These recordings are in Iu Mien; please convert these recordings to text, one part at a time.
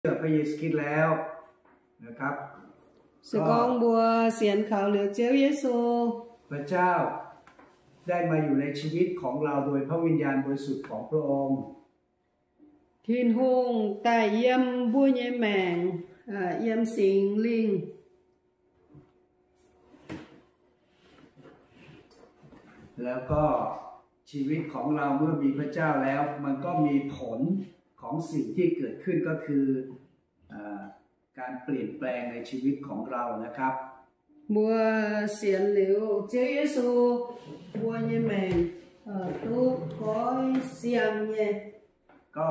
เชื่อพระเยซูคริสต์แล้วนะครับ Se gorngv mbuo sienx kaux liuz Ziouv Yesu, พระเจ้าได้มาอยู่ในชีวิตของเราโดยพระวิญญาณบริสุทธิ์ของพระองค์ Tin-Hungh daaih yiem mbuo nyei maengc, yiem Singx Lingh แล้วก็ชีวิตของเราเมื่อมีพระเจ้าแล้ว มันก็มีผลของสิ่งที่เกิดขึ้นก็คือ เอ่อ การเปลี่ยนแปลงในชีวิตของเรานะครับ Mbuo sienx liuz Ziouv Yesu, mbuo nyei maengc duqv goiv siang nyei. ก็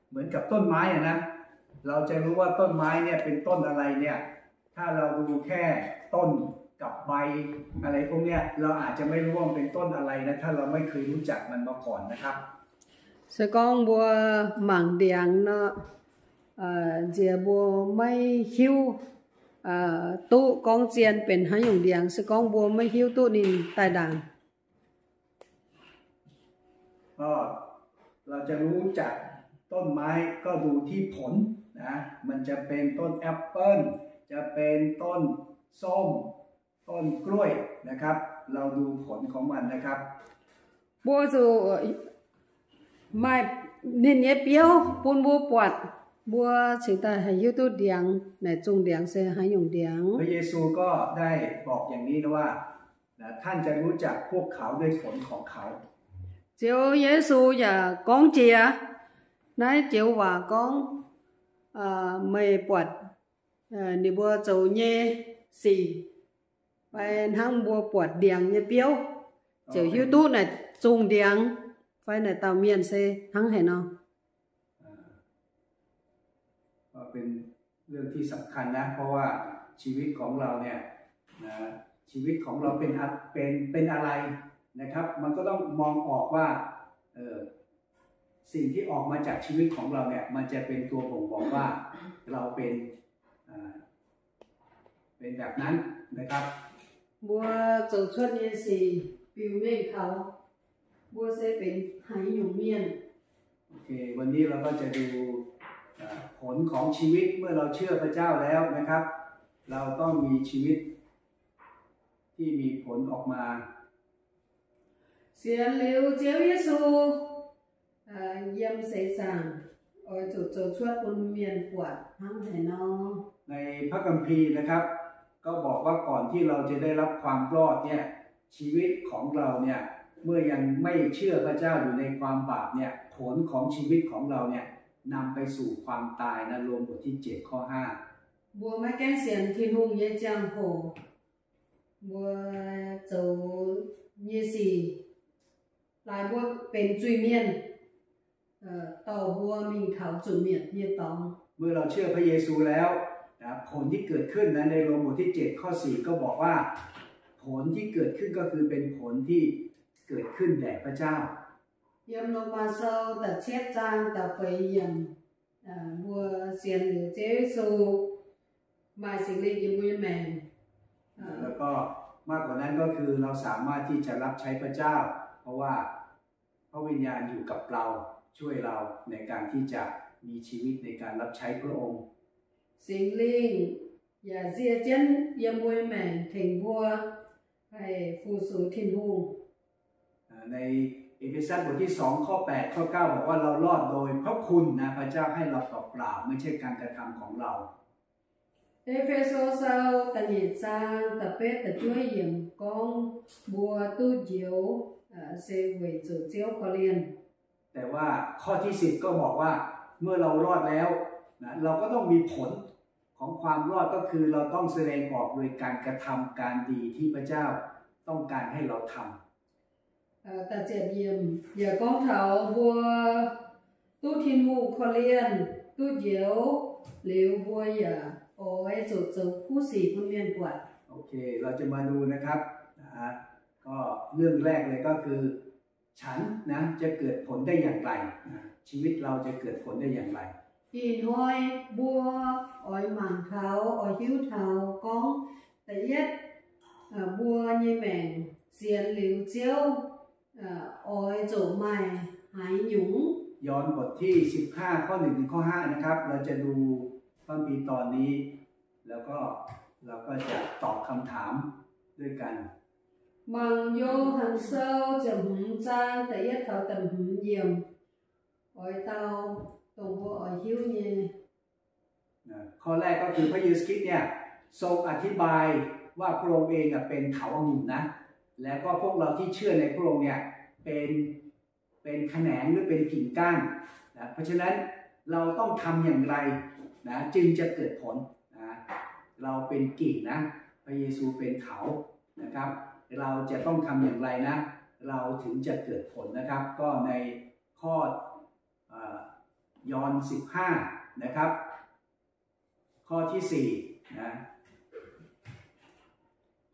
เหมือนกับต้นไม้อะนะ เราจะรู้ว่าต้นไม้เนี่ยเป็นต้นอะไรเนี่ย ถ้าเราดูแค่ต้นกับใบอะไรพวกเนี้ย เราอาจจะไม่รู้ว่ามันเป็นต้นอะไรนะ ถ้าเราไม่เคยรู้จักมันมาก่อนนะครับ Se gorngv mbuo mangc ndiangx nor, nziex mbuo maiv hiuv duqv gorngv zien benx haaix nyungc ndiangx, se gorngv mbuo maiv hiuv duqv ninh daaih ndaangc. ก็เราจะรู้จักต้นไม้ก็ดูที่ผลนะ มันจะเป็นต้นแอปเปิ้ล จะเป็นต้นส้ม ต้นกล้วยนะครับ เราดูผลของมันนะครับ Mbuo zuqc maaih ninh nyei biouv bun mbuo buatc, mbuo cingx daaih haih hiuv duqv ndiangx, naaic zungh ndiangx se haaix nyungc ndiangx. พระเยซูก็ได้บอกอย่างนี้นะว่า ท่านจะรู้จักพวกเขาด้วยผลของเขา Ziouv Yesu yaac gorngv jiex naaiv joux waac gorngv, meih buatc ninh mbuo zoux nyei sic fai hnangv mbuo buatc ndiangx nyei biouv ziouc hiuv duqv naaic zungh ndiangx fai naaic dauh mienh se hnangv haaix nor. ก็เป็นเรื่องที่สำคัญนะ เพราะว่าชีวิตของเราเนี่ยนะ ชีวิตของเราเป็นอะ-เป็น-เป็นอะไรนะครับ มันก็ต้องมองออกว่า เอ่อ สิ่งที่ออกมาจากชีวิตของเราเนี่ย มันจะเป็นตัวบ่งบอกว่าเราเป็น อ่า เป็นแบบนั้นนะครับ Mbuo zoux cuotv nyei sic biux mengh taux mbuo se benx haaix nyungc mienh. โอเค วันนี้เราก็จะดู เอ่อ ผลของชีวิตเมื่อเราเชื่อพระเจ้าแล้วนะครับ เราต้องมีชีวิตที่มีผลออกมา Sienx liuz Ziouv Yesu, yiem seix zaangc oix zuqc zoux cuotv bun mienh buatc hnangv haaix nor. ในพระคัมภีร์นะครับ ก็บอกว่าก่อนที่เราจะได้รับความรอดเนี่ย ชีวิตของเราเนี่ย เมื่อยังไม่เชื่อพระเจ้าอยู่ในความบาปเนี่ย ผลของชีวิตของเราเนี่ย นำไปสู่ความตายนะ โรมบทที่เจ็ดข้อห้า Mbuo maiv gaengh sienx Tin-Hungh nyei ziangh hoc, mbuo zoux nyei sic laaix mbuo benx zuiz-mienh, dorh mbuo mingh taux zuqc mietc nyei dorngx. เมื่อเราเชื่อพระเยซูแล้วนะ ผลที่เกิดขึ้นนะ ในโรมบทที่เจ็ดข้อสี่ก็บอกว่า ผลที่เกิดขึ้นก็คือเป็นผลที่เกิดขึ้นแด่พระเจ้า Yiem Lomaa Sou da'cietv zaang da'feix yiemc, mbuo sienx liuz Ziouv Yesu maaih Singx Lingh yiem mbuo nyei maengc. แล้วก็มากกว่านั้นก็คือเราสามารถที่จะรับใช้พระเจ้า เพราะว่าพระวิญญาณอยู่กับเรา ช่วยเราในการที่จะมีชีวิตในการรับใช้พระองค์ Singx Lingh yaac nzie jienv yiem mbuo nyei maengc tengx mbuo haih fu-sux Tin-Hungh. ในเอเฟซัสบทที่สองข้อแปดข้อเก้าบอกว่าเรารอดโดยพระคุณนะ พระเจ้าให้เราเปล่าๆ ไม่ใช่การกระทำของเรา E^fe^so Sou da'nyeic zaang da'betv da'juov yiemc gorngv mbuo duqv njoux se weic zuqc Ziouv korv-lienh. แต่ว่าข้อที่สิบก็บอกว่าเมื่อเรารอดแล้วนะ เราก็ต้องมีผลของความรอด ก็คือเราต้องแสดงออกโดยการกระทำการดีที่พระเจ้าต้องการให้เราทำ Da'ziepc yiemc yaac gorngv taux mbuo duqv Tin-Hungh korv-lienh, duqv njoux liuz mbuo yaac oix zuqc zoux kuv sic bun mienh buatc. โอเค เราจะมาดูนะครับ นะฮะ ก็เรื่องแรกเลยก็คือ ฉันนะ จะเกิดผลได้อย่างไรนะ ชีวิตเราจะเกิดผลได้อย่างไร Ih hnoi mbuo oix mangc taux, oix hiuv taux gorngv, da'yietv, mbuo nyei maengc sienx liuz Ziouv oix zuqc maaih haaix nyungc ยอห์นบทที่สิบห้า ข้อหนึ่งถึงข้อห้านะครับ เราจะดูพระคัมภีร์ตอนนี้ แล้วก็เราก็จะตอบคำถามด้วยกัน Mangc Yo^han Sou ziepc hmz zaang da'yietv taux da'hmz yiemc. Oix dau dongh mbuo oix hiuv nyei. นะ ข้อแรกก็คือพระเยซูคริสต์เนี่ยทรงอธิบายว่าพระองค์เองอะเป็นเถาวัลย์องุ่นนะ แล้วก็พวกเราที่เชื่อในพระองค์เนี่ยเป็นเป็นแขนงหรือเป็นกิ่งก้านนะ เพราะฉะนั้นเราต้องทำอย่างไรนะจึงจะเกิดผลนะ เราเป็นกิ่งนะ พระเยซูเป็นเถานะครับ เราจะต้องทำอย่างไรนะ เราถึงจะเกิดผลนะครับ ก็ในข้อ เอ่อ ยอห์นสิบห้า นะครับ ข้อที่สี่ นะ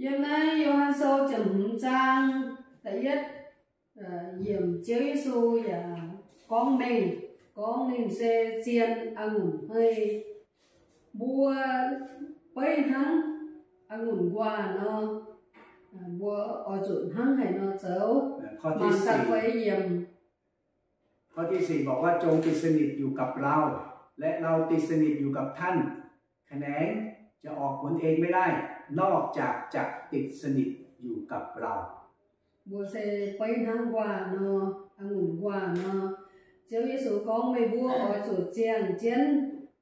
Yiem naaiv Yo^han Sou ziepc hmz zaang da'yietv yiemc Ziouv Yesu yaac gorngv mengh, gorngv ninh se zien a'ngunc hmei. Mbuo beiv hnangv a'ngunc nquaah nor, mbuo oix zuqc hnangv haaix nor zoux. Mangc da'feix yiemc. ข้อที่สี่บอกว่าจงติดสนิทอยู่กับเรา และเราติดสนิทอยู่กับท่าน แขนงจะออกผลเองไม่ได้ นอกจากจะติดสนิทอยู่กับเรา Mbuo se beiv hnangv nquaah nor, a'ngunc nquaah nor. Ziouv Yesu gorngv, meih mbuo oix zuqc ziangh jienv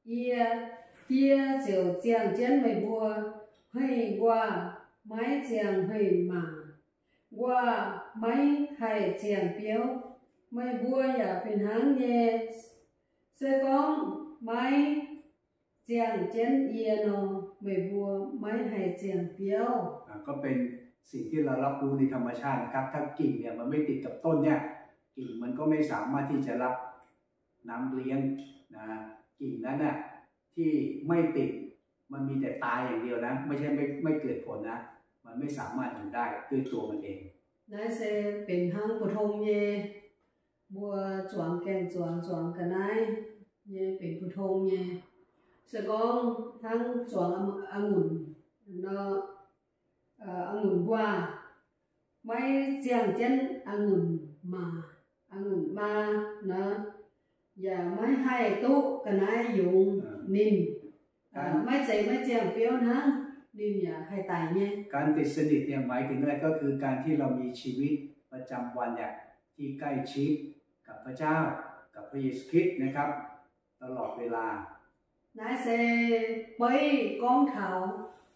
yie, yie ziouc ziangh jienv meih mbuo. Hmei nquaah maiv ziangh hmei maac. Nquaah maiv haih ziangh biouv. Meih mbuo yaac fih hnangv nyei. Se gorngv maiv ziangh jienv yie nor, meih mbuo maiv haih ziangh biouv. อ่า ก็เป็นสิ่งที่เรารับรู้ในธรรมชาตินะครับ ถ้ากิ่งเนี่ยมันไม่ติดกับต้นเนี่ย กิ่งมันก็ไม่สามารถที่จะรับน้ำเลี้ยงนะ กิ่งนั้นน่ะที่ไม่ติด มันมีแต่ตายอย่างเดียวนะ ไม่ใช่ไม่ไม่เกิดผลนะ มันไม่สามารถอยู่ได้ด้วยตัวมันเอง Naaiv se benx hnangv 普通 nyei, mbuo zuangx gaengh zuangx, zuangx ga'naaiv nyei benx 普通 nyei. Se gorngv hnangv zuangx a'ngunc nor, a'ngunc nquaah maiv ziangh jienv a'ngunc maac, a'ngunc maa nor, yaac maiv haih duqv ga'naaiv yungz ninh. Maiv zeiz maiv ziangh biouv hnangv, ninh yaac haih daic nyei. การติดสนิทเนี่ยหมายถึงอะไร ก็คือการที่เรามีชีวิตประจำวันเนี่ยที่ใกล้ชิดกับพระเจ้า กับพระเยซูคริสต์นะครับ ตลอดเวลา Naaiv se beiv gorngv taux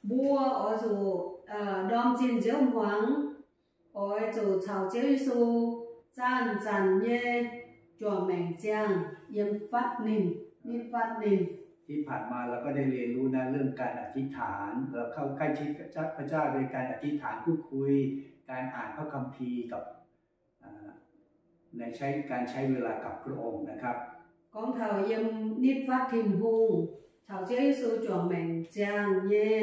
mbuo oix zuqc ndorm zinh nziouv hmuangx, oix zuqc caux Ziouv Yesu zanc-zanc nyei juangc maengc ziangh yiem fatv ninh, nitv fatv ninh. ที่ผ่านมาเราก็ได้เรียนรู้นะเรื่องการอธิษฐาน เราเข้าใกล้ชิดกับพระเจ้าโดยการอธิษฐานพูดคุย การอ่านพระคัมภีร์กับ ในใช้การใช้เวลากับพระองค์นะครับ Gorngv taux yiem nitv fatv Tin-Hungh, caux Ziouv Yesu juangc maengc ziangh nyei,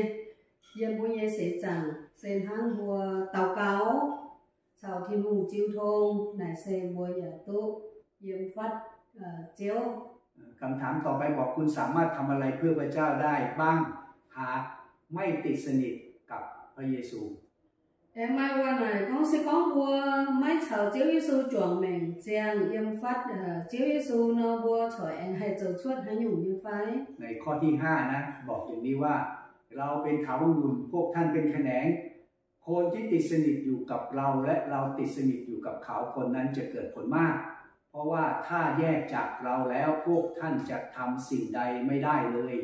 yiem mbuo nyei seix zaangc se hnangv mbuo daux gaux, caux Tin-Hungh jiu tong, naaic se mbuo yaac duqv yiem fatv Ziouv. คำถามต่อไปบอก คุณสามารถทำอะไรเพื่อพระเจ้าได้บ้างหากไม่ติดสนิทกับพระเยซู Aengx maaih waac-naaic gorngv, se gorngv mbuo maiv caux Ziouv Yesu juangc maengc ziangh yiem fatv Ziouv Yesu nor, mbuo corc aengx haih zoux cuotv haaix nyungc nyei fai? ในข้อที่ห้านะ บอกอย่างนี้ว่า เราเป็นเถาวัลย์องุ่น พวกท่านเป็นแขนง คนที่ติดสนิทอยู่กับเราและเราติดสนิทอยู่กับเขา คนนั้นจะเกิดผลมาก เพราะว่าถ้าแยกจากเราแล้วพวกท่านจะทำสิ่งใดไม่ได้เลย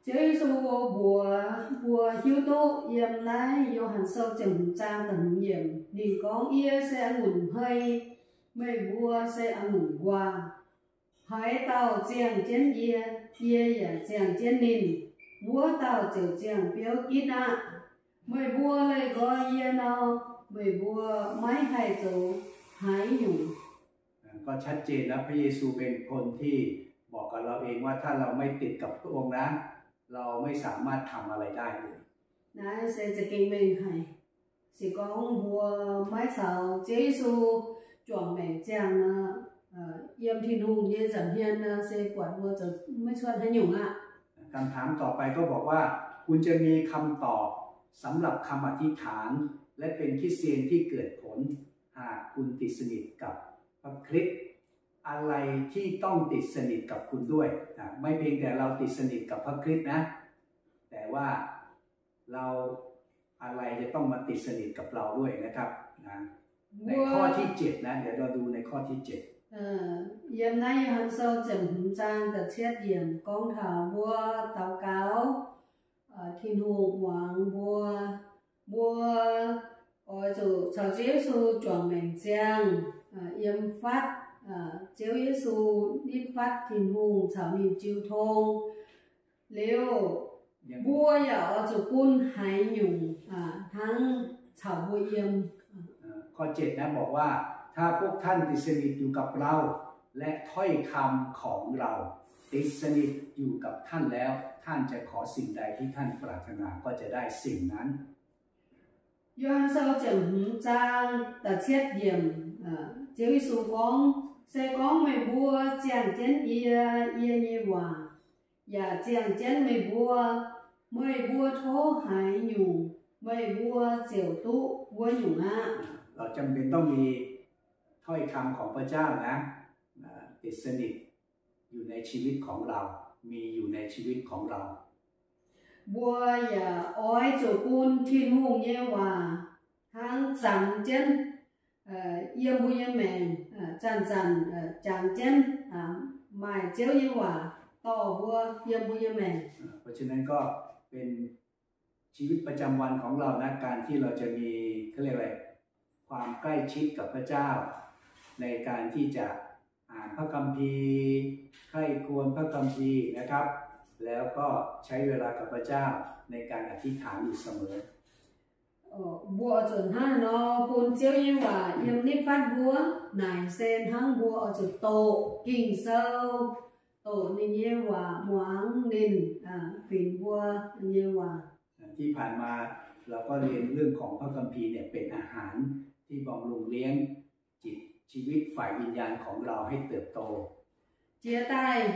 Ziouv Yesu mbuox mbuo hiuv duqv yiem naaiv Yo^han Sou ziepc hmz zaang da'hmz yiemc, ninh gorngv, Yie se a'ngunc hmei, meih mbuo se a'ngunc nquaah. Haaix dauh ziangh jienv yie, yie yaac ziangh jienv ninh, wuov dauh ziouc ziangh biouv gitv aqv. Meih mbuo leih nqoi yie nor, meih mbuo maiv haih zoux haaix nyungc. ก็ชัดเจนนะ พระเยซูเป็นคนที่บอกกับเราเองว่าถ้าเราไม่ติดกับพระองค์นะ เราไม่สามารถทำอะไรได้เลย Naaiv se za'gengh mengh haic. Se gorngv mbuo maiv caux Ziouv Yesu juangc maengc ziangh nor, yiem Tin-Hungh nyei nza'hmien nor, se buatc mbuo zoux maiv cuotv haaix nyungc aqv. คำถามต่อไปก็บอกว่า คุณจะมีคำตอบสำหรับคำอธิษฐาน และเป็นคริสเตียนที่เกิดผล หากคุณติดสนิทกับพระคริสต์ อะไรที่ต้องติดสนิทกับคุณด้วยนะ ไม่เพียงแต่เราติดสนิทกับพระคริสต์นะ แต่ว่าเรา อะไรจะต้องมาติดสนิทกับเราด้วยนะครับนะในข้อที่เจ็ดนะ เดี๋ยวเราดูในข้อที่เจ็ด Yiem naaiv Yo^han Sou ziepc hmz zaang da'cietv yiemc gorngv taux mbuo daux gaux, Tin-Hungh muangx mbuo, mbuo oix zuqc caux Ziouv Yesu juangc maengc ziangh, yiem fatv Ziouv Yesu, nitv fatv Tin-Hungh caux ninh jiu tong. Liuz, mbuo yaac oix zuqc bun haaix nyungc hnangv caux mbuo yiem. ข้อเจ็ดนะบอกว่า ถ้าพวกท่านติดสนิทอยู่กับเรา และถ้อยคำของเราติดสนิทอยู่กับท่านแล้ว ท่านจะขอสิ่งใดที่ท่านปรารถนาก็จะได้สิ่งนั้น Yo^han Sou ziepc hmz zaang da'cietv yiemc, Ziouv Yesu gorngv, Se gorngv meih mbuo ziangh jienv yie, yie nyei waac yaac ziangh jienv meih mbuo, meih mbuo tov haaix nyungc, meih mbuo ziouc duqv wuov nyungc aqv. เราจำเป็นต้องมีถ้อยคำของพระเจ้านะ ติดสนิทอยู่ในชีวิตของเรา มีอยู่ในชีวิตของเรา Mbuo yaac oix zuqc bun Tin-Hungh nyei waac hnangv zanx jienv yiem mbuo nyei maengc, zanc-zanc jangx jienv maaih Ziouv nyei waac dorh mbuo yiem mbuo nyei maengc. เพราะฉะนั้นก็เป็นชีวิตประจำวันของเรานะ การที่เราจะมี เขาเรียกอะไร ความใกล้ชิดกับพระเจ้า ในการที่จะอ่านพระคัมภีร์ ใคร่ครวญพระคัมภีร์นะครับ แล้วก็ใช้เวลากับพระเจ้าในการอธิษฐานอยู่เสมอ Mbuo oix zuqc hnangv nor bun Ziouv nyei waac yiem nitv fatv mbuo. Naaic se hnangv mbuo oix zuqc doqc Ging-Sou, doqc ninh nyei waac, muangx ninh kuinx mbuo nyei waac. ที่ผ่านมาเราก็เรียนเรื่องของพระคัมภีร์เนี่ยเป็นอาหารที่บำรุงเลี้ยงจิตชีวิตฝ่ายวิญญาณของเราให้เติบโต Jiex daaih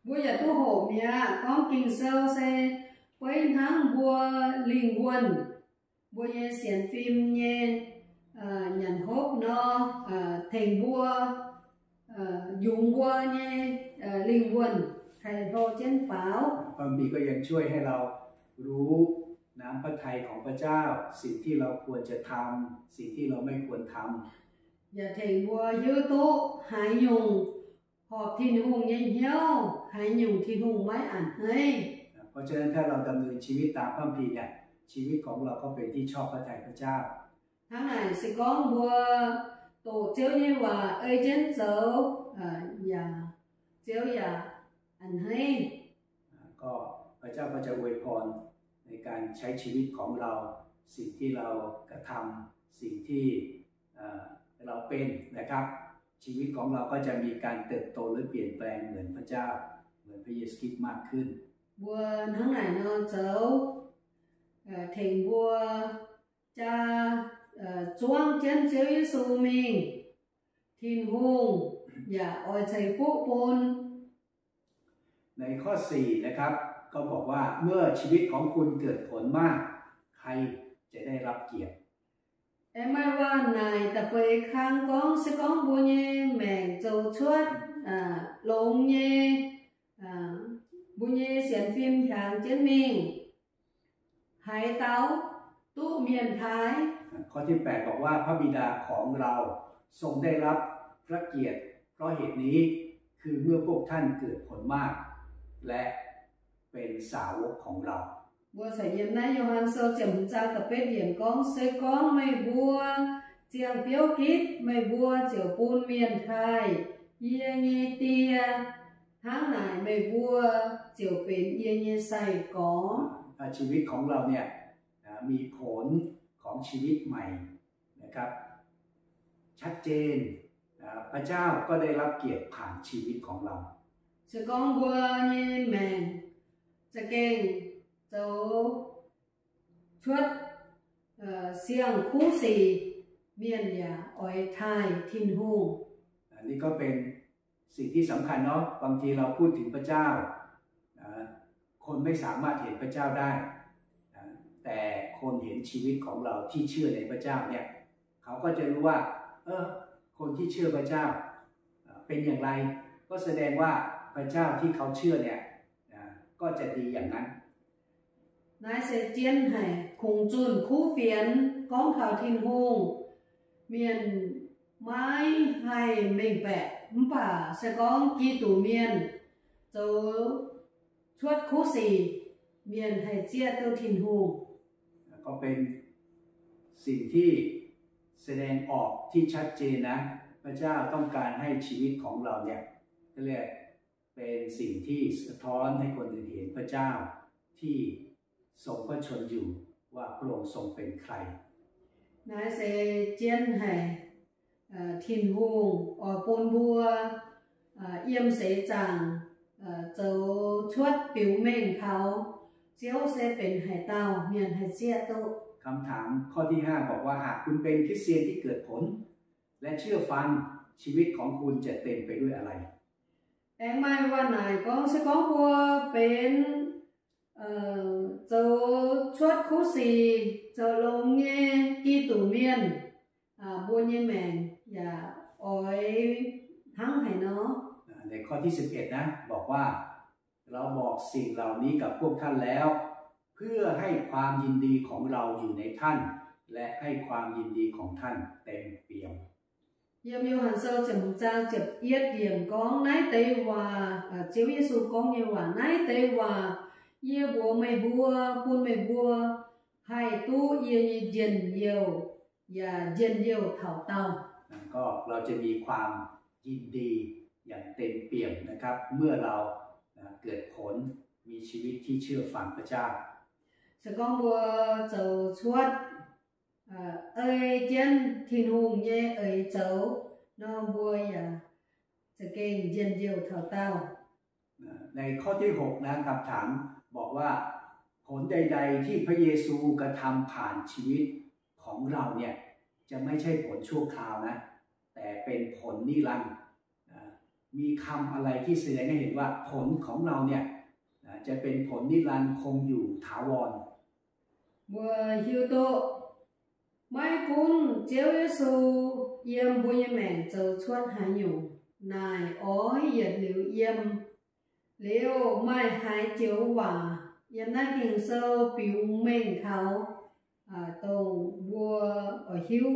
mbuo yaac duqv hoqc mi'aqv, gorngv Ging-Sou se beiv hnangv mbuo lingh wuonh, mbuo nyei sienx fim nyei nyanc hopv nor, tengx mbuo yungz mbuo nyei lingh wuonh haih hlo jienv faaux. พระคัมภีร์ก็ยังช่วยให้เรารู้น้ำพระทัยของพระเจ้า สิ่งที่เราควรจะทำ สิ่งที่เราไม่ควรทำ Yaac tengx mbuo hiuv duqv haaix nyungc horpc Tin-Hungh nyei hnyouv, haaix nyungc Tin-Hungh maiv a'hneiv. เพราะฉะนั้นถ้าเราดำเนินชีวิตตามพระคัมภีร์เนี่ย ชีวิตของเราก็เป็นที่ชอบพระทัยพระเจ้า Hnangv naaic se gorngv mbuo doqc Ziouv nyei waac ei jienv zoux, yaac Ziouv yaac a'hneiv. ก็พระเจ้าก็จะอวยพรในการใช้ชีวิตของเรา สิ่งที่เรากระทำ สิ่งที่เอ่อเราเป็นนะครับ ชีวิตของเราก็จะมีการเติบโตและเปลี่ยนแปลงเหมือนพระเจ้า เหมือนพระเยซูคริสต์มากขึ้น Mbuo hnangv naaic nor zoux, tengx mbuo jaa zuangv jienv Ziouv Yesu mingh, Tin-Hungh yaac oix ceix fuqv bun. ในข้อสี่นะครับ ก็บอกว่าเมื่อชีวิตของคุณเกิดผลมาก ใครจะได้รับเกียรติ Aengx maaih waac-naaic da'feix kang gorngv, se gorngv mbuo nyei maengc zoux cuotv longx nyei, mbuo nyei sienx fim hiaangx jienv mingh, haaix dauh duqv mienh taaih? ข้อที่แปดบอกว่าพระบิดาของเราทรงได้รับพระเกียรติเพราะเหตุนี้ คือเมื่อพวกท่านเกิดผลมาก และเป็นสาวกของเรา Mbuo caux yiem naaiv Yo^han Sou ziepc hmz zaang da'betv yiemc gorngv, se gorngv meih mbuo ziangh biouv gitv, meih mbuo ziouc bun mienh taaih yie nyei Die. Hnangv naaic meih mbuo ziouc benx yie nyei sai-gorx. ถ้าชีวิตของเราเนี่ยนะมีผลของชีวิตใหม่นะครับชัดเจนนะพระเจ้าก็ได้รับเกียรติผ่านชีวิตของเรา Se gorngv mbuo nyei maengc za'gengh zoux cuotv siang-kuv sic, mienh yaac oix taaih Tin-Hungh. อันนี้ก็เป็นสิ่งที่สำคัญเนาะ บางทีเราพูดถึงพระเจ้านะคนไม่สามารถเห็นพระเจ้าได้นะแต่คนเห็นชีวิตของเราที่เชื่อในพระเจ้าเนี่ยเขาก็จะรู้ว่าเออคนที่เชื่อพระเจ้าเอ่อ เป็นอย่างไร ก็แสดงว่าพระเจ้าที่เขาเชื่อเนี่ย นะ ก็จะดีอย่างนั้น Naaiv se zien haic, kungx zunh kuv fienx gorngv taux Tin-Hungh, mienh maiv haih mengh baeqc, mv baac se gorngv Giduc Mienh zoux cuotv kuv sic, mienh haih zieqv duqv Tin-Hungh. ก็เป็นสิ่งที่แสดงออกที่ชัดเจนนะ พระเจ้าต้องการให้ชีวิตของเราเนี่ย ก็เรียกเป็นสิ่งที่สะท้อนให้คนอื่นเห็นพระเจ้าที่ทรงพระชนม์อยู่ว่าพระองค์ทรงเป็นใคร Naaiv se zien haic, Tin-Hungh oix bun mbuo yiem seix zaangc zoux cuotv biux mengh taux Ziouv se benx haaix dauh mienh haih zieqv duqv. คำถามข้อที่ห้าบอกว่า หากคุณเป็นคริสเตียนที่เกิดผล และเชื่อฟัง ชีวิตของคุณจะเต็มไปด้วยอะไร Aengx maaih waac-naaic gorngv, se gorngv mbuo benx zoux cuotv kuv sic, zoux longx nyei Giduc Mienh, mbuo nyei maengc yaac oix hnangv haaix nor? ในข้อที่สิบเอ็ดนะ บอกว่า เราบอกสิ่งเหล่านี้กับพวกท่านแล้ว เพื่อให้ความยินดีของเราอยู่ในท่าน และให้ความยินดีของท่านเต็มเปี่ยม Yiem Yo^han Sou ziepc hmz zaang ziepc yietv yiemc gorngv naaiv deix waac, Ziouv Yesu gorngv nyei waac, naaiv deix waac yie mbuox meih mbuo, bun meih mbuo haih duqv yie nyei njien-youh, yaac njien-youh taux daauh. ก็เราจะมีความยินดีอย่างเต็มเปี่ยมนะครับ เมื่อเราเกิดผล มีชีวิตที่เชื่อฟังพระเจ้า Se gorngv mbuo zoux cuotv ei jienv Tin-Hungh nyei eix zoux nor, mbuo yaac za'gengh njien-youh taux daauh. ในข้อที่หกนะ คำถามบอกว่า ผลใดๆที่พระเยซูกระทำผ่านชีวิตของเราเนี่ย จะไม่ใช่ผลชั่วคราวนะ แต่เป็นผลนิรันดร์ มีคำอะไรที่แสดงให้เห็นว่าผลของเราเนี่ย จะเป็นผลนิรันดร์ คงอยู่ถาวร Mbuo hiuv duqv maiv gunv Ziouv Yesu yiem mbuo nyei maengc zoux cuotv haaix nyungc naaic oix yietc liuz yiem. Liuz maaih haaix joux waac yiem naaiv Ging-Sou biux mengh taux dongh mbuo oix hiuv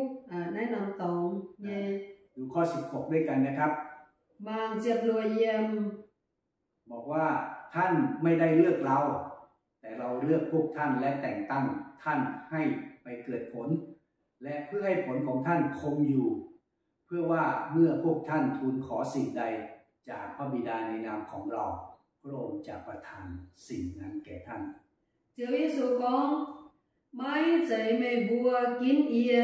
naaiv norm dorngx nyei? ดูข้อสิบหกด้วยกันนะครับ Mangc ziepc luoqc yiemc. บอกว่า ท่านไม่ได้เลือกเรา แต่เราเลือกพวกท่านและแต่งตั้งท่านให้ไปเกิดผล และเพื่อให้ผลของท่านคงอยู่ เพื่อว่าเมื่อพวกท่านทูลขอสิ่งใดจากพระบิดาในนามของเรา พระองค์จะประทานสิ่งนั้นแก่ท่าน Ziouv Yesu gorngv, Maiv zeiz meih mbuo ginv yie,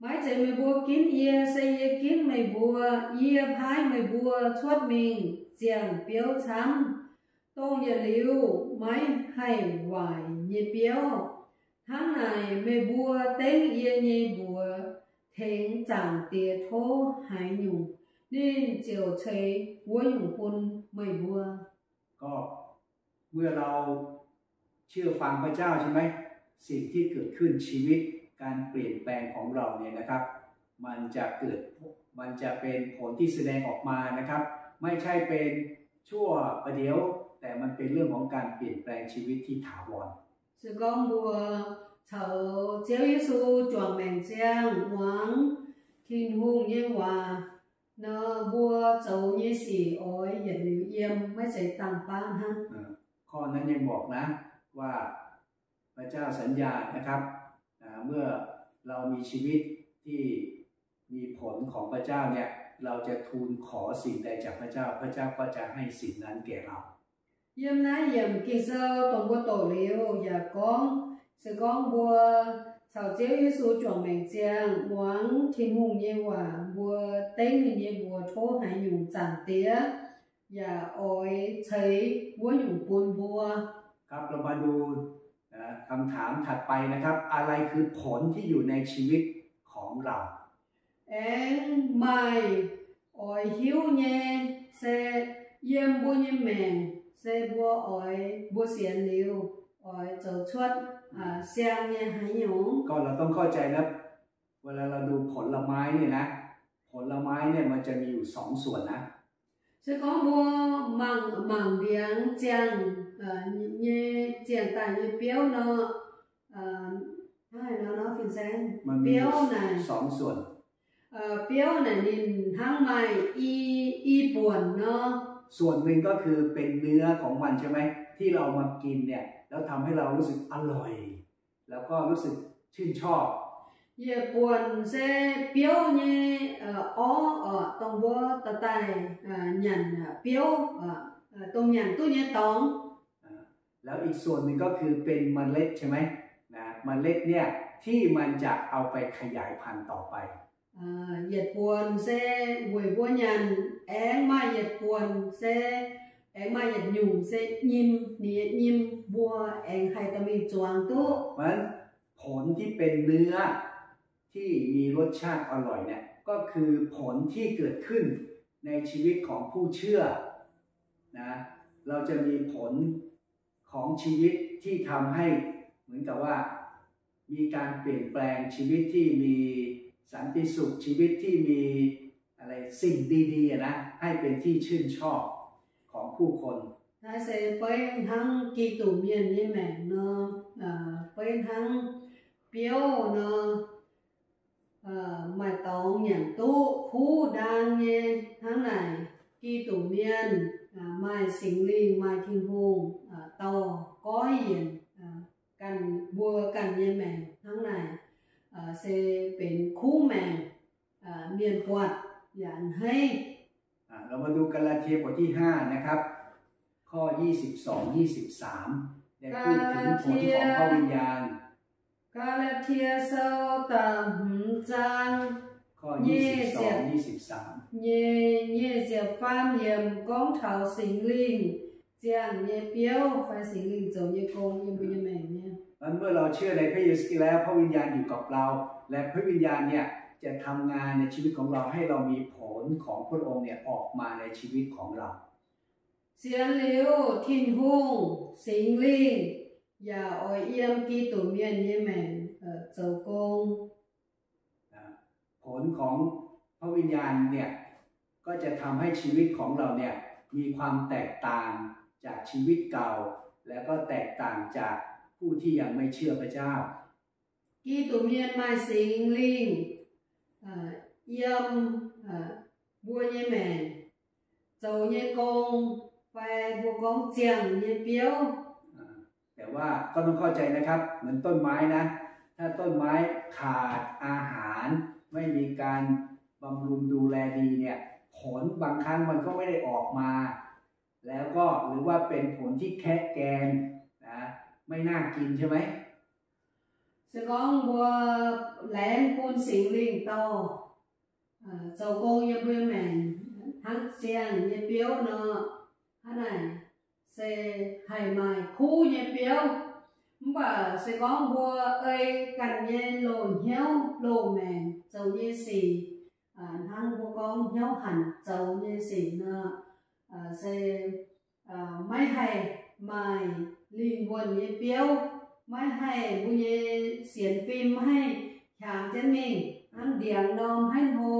maiv zeiz meih mbuo ginv yie, se yie ginv meih mbuo. Yie paaiv meih mbuo cuotv mingh ziangh biouv camv. Dongh yietc liuz maiv haih waaic nyei biouv. Hnangv naaic meih mbuo dengv yie nyei mbuox tengx Zaangc Diex tov haaix nyungc, ninh ziouc ceix wuov nyungc bun meih mbuo. ก็เมื่อเราเชื่อฟังพระเจ้าใช่ไหม สิ่งที่เกิดขึ้น ชีวิต การเปลี่ยนแปลงของเราเนี่ยนะครับ มันจะเกิด มันจะเป็นผลที่แสดงออกมานะครับ ไม่ใช่เป็นชั่วประเดี๋ยว แต่มันเป็นเรื่องของการเปลี่ยนแปลงชีวิตที่ถาวร Se gorngv mbuo caux Ziouv Yesu juangc maengc ziangh, muangx Tin-Hungh nyei waac nor, mbuo zoux nyei sic oix yietc liuz yiem, maiv zeiz dangh baav hnangv. ข้อนั้นยังบอกนะ ว่าพระเจ้าสัญญานะครับ เมื่อเรามีชีวิตที่มีผลของพระเจ้าเนี่ย เราจะทูลขอสิ่งใดจากพระเจ้า พระเจ้าก็จะให้สิ่งนั้นแก่เรา Yiem naaiv yiemc Ging-Sou dongh mbuo doqc liuz yaac gorngv, se gorngv mbuo caux Ziouv Yesu juangc maengc ziangh, muangx Tin-Hungh nyei waac, mbuo dengv ninh nyei mbuox tov haaix nyungc, Zaangc Diex yaac oix ceix wuov nyungc bun mbuo. ครับ เรามาดู คำถามถัดไปนะครับ อะไรคือผลที่อยู่ในชีวิตของเรา Aengx maaih oix hiuv nyei, se yiem mbuo nyei maengc, se mbuo oix, mbuo sienx liuz oix zoux cuotv siang nyei haaix nyungc. ก็เราต้องเข้าใจนะ เวลาเราดูผลไม้เนี่ยนะ ผ ผลไม้เนี่ยมันจะมีอยู่สองส่วนนะ Se gorngv mbuo mangc, mangc ndiangx ziangh nyei, ziangh daaih nyei biouv nor, biouv naaic, biouv naaic ninh hnangv maaih i, i buonc nor. ส่วนหนึ่งก็คือเป็นเนื้อของมันใช่ไหม ที่เรามากินเนี่ยแล้วทำให้เรารู้สึกอร่อยแล้วก็รู้สึกชื่นชอบ Yietc buonc se biouv nyei orv oc, dongh mbuo dorh daaih nyanc biouv, dongh nyanc duqv nyei dorngx. แล้วอีกส่วนหนึ่งก็คือเป็นเมล็ดใช่ไหม นะ เมล็ดเนี่ยที่มันจะเอาไปขยายพันธุ์ต่อไป Yietc buonc se weic mbuo nyanc, aengx maaih yietc buonc se aengx maaih yietc nyungc se nyim, ninh nyei nyim mbuo aengx haih dorh mingh zuangx duqv. เพราะฉะนั้นผลที่เป็นเนื้อที่มีรสชาติอร่อยเนี่ยก็คือผลที่เกิดขึ้นในชีวิตของผู้เชื่อนะ เราจะมีผลของชีวิตที่ทำให้เหมือนกับว่ามีการเปลี่ยนแปลงชีวิตที่มีสันติสุขชีวิตที่มีอะไรสิ่งดีๆนะให้เป็นที่ชื่นชอบของผู้คน Naaiv se beiv hnangv Giduc Mienh nyei maengc nor, beiv hnangv biouv nor, maaih dorngx nyanc duqv kuv ndaang nyei hnangv naaic. Giduc Mienh maaih Singx Lingh, maaih Tin-Hungh dorh goiv yienc ganh, mbuo ganh nyei maengc hnangv naaic se benx kuv maengc, mienh buatc yaac a'hneiv. อ่ะ เรามาดูกาลาเทียบทที่ห้านะครับ ข้อยี่สิบสอง ยี่สิบสาม ได้พูดถึงผลของพระวิญญาณ Gaa^laa^tie Sou da'hmz zaang, ข้อ ยี่สิบสอง ยี่สิบสาม nyei nyic ziepc faam yiemc gorngv taux Singx Lingh ziangh nyei biouv fai Singx Lingh zoux nyei gong yiem mbuo nyei maengc nyei. นั้นเมื่อเราเชื่อในพระเยซูคริสต์แล้วพระวิญญาณอยู่กับเรา และพระวิญญาณเนี่ยจะทำงานในชีวิตของเราให้เรามีผลของพระองค์เนี่ยออกมาในชีวิตของเรา Sienx liuz Tin-Hungh, Singx Lingh yaac oix yiem Giduc Mienh nyei maengc zoux gong. ผลของพระวิญญาณเนี่ยก็จะทำให้ชีวิตของเราเนี่ยมีความแตกต่างจากชีวิตเก่า และก็แตกต่างจากผู้ที่ยังไม่เชื่อพระเจ้า Giduc Mienh maaih Singx Lingh yiem mbuo nyei maengc zoux nyei gong, fai mbuo gorngv ziangh nyei biouv. แต่ว่าก็ต้องเข้าใจนะครับ เหมือนต้นไม้นะ ถ้าต้นไม้ขาดอาหาร ไม่มีการบำรุงดูแลดีเนี่ย ผลบางครั้งมันก็ไม่ได้ออกมา แล้วก็หรือว่าเป็นผลที่แคะแกนนะ ไม่น่ากินใช่ไหม Se gorngv mbuo laengz bun Singx Lingh dorh zoux gong yiem mbuo maengc hnangv ziangh nyei biouv nor, hnangv naaic se haih maaih kuv nyei biouv. Mv baac se gorngv mbuo ei ganh nyei loz-hnyouv loz-maengc zoux nyei sic, hnangv mbuo gorngv hnyouv hanc zoux nyei sic nor, se maiv haih maaih lingh wuonh nyei biouv, maiv haih mbuo nyei sienx fim maiv haih hiaangx jienv mingh hnangv ndiangx norm maiv hlo.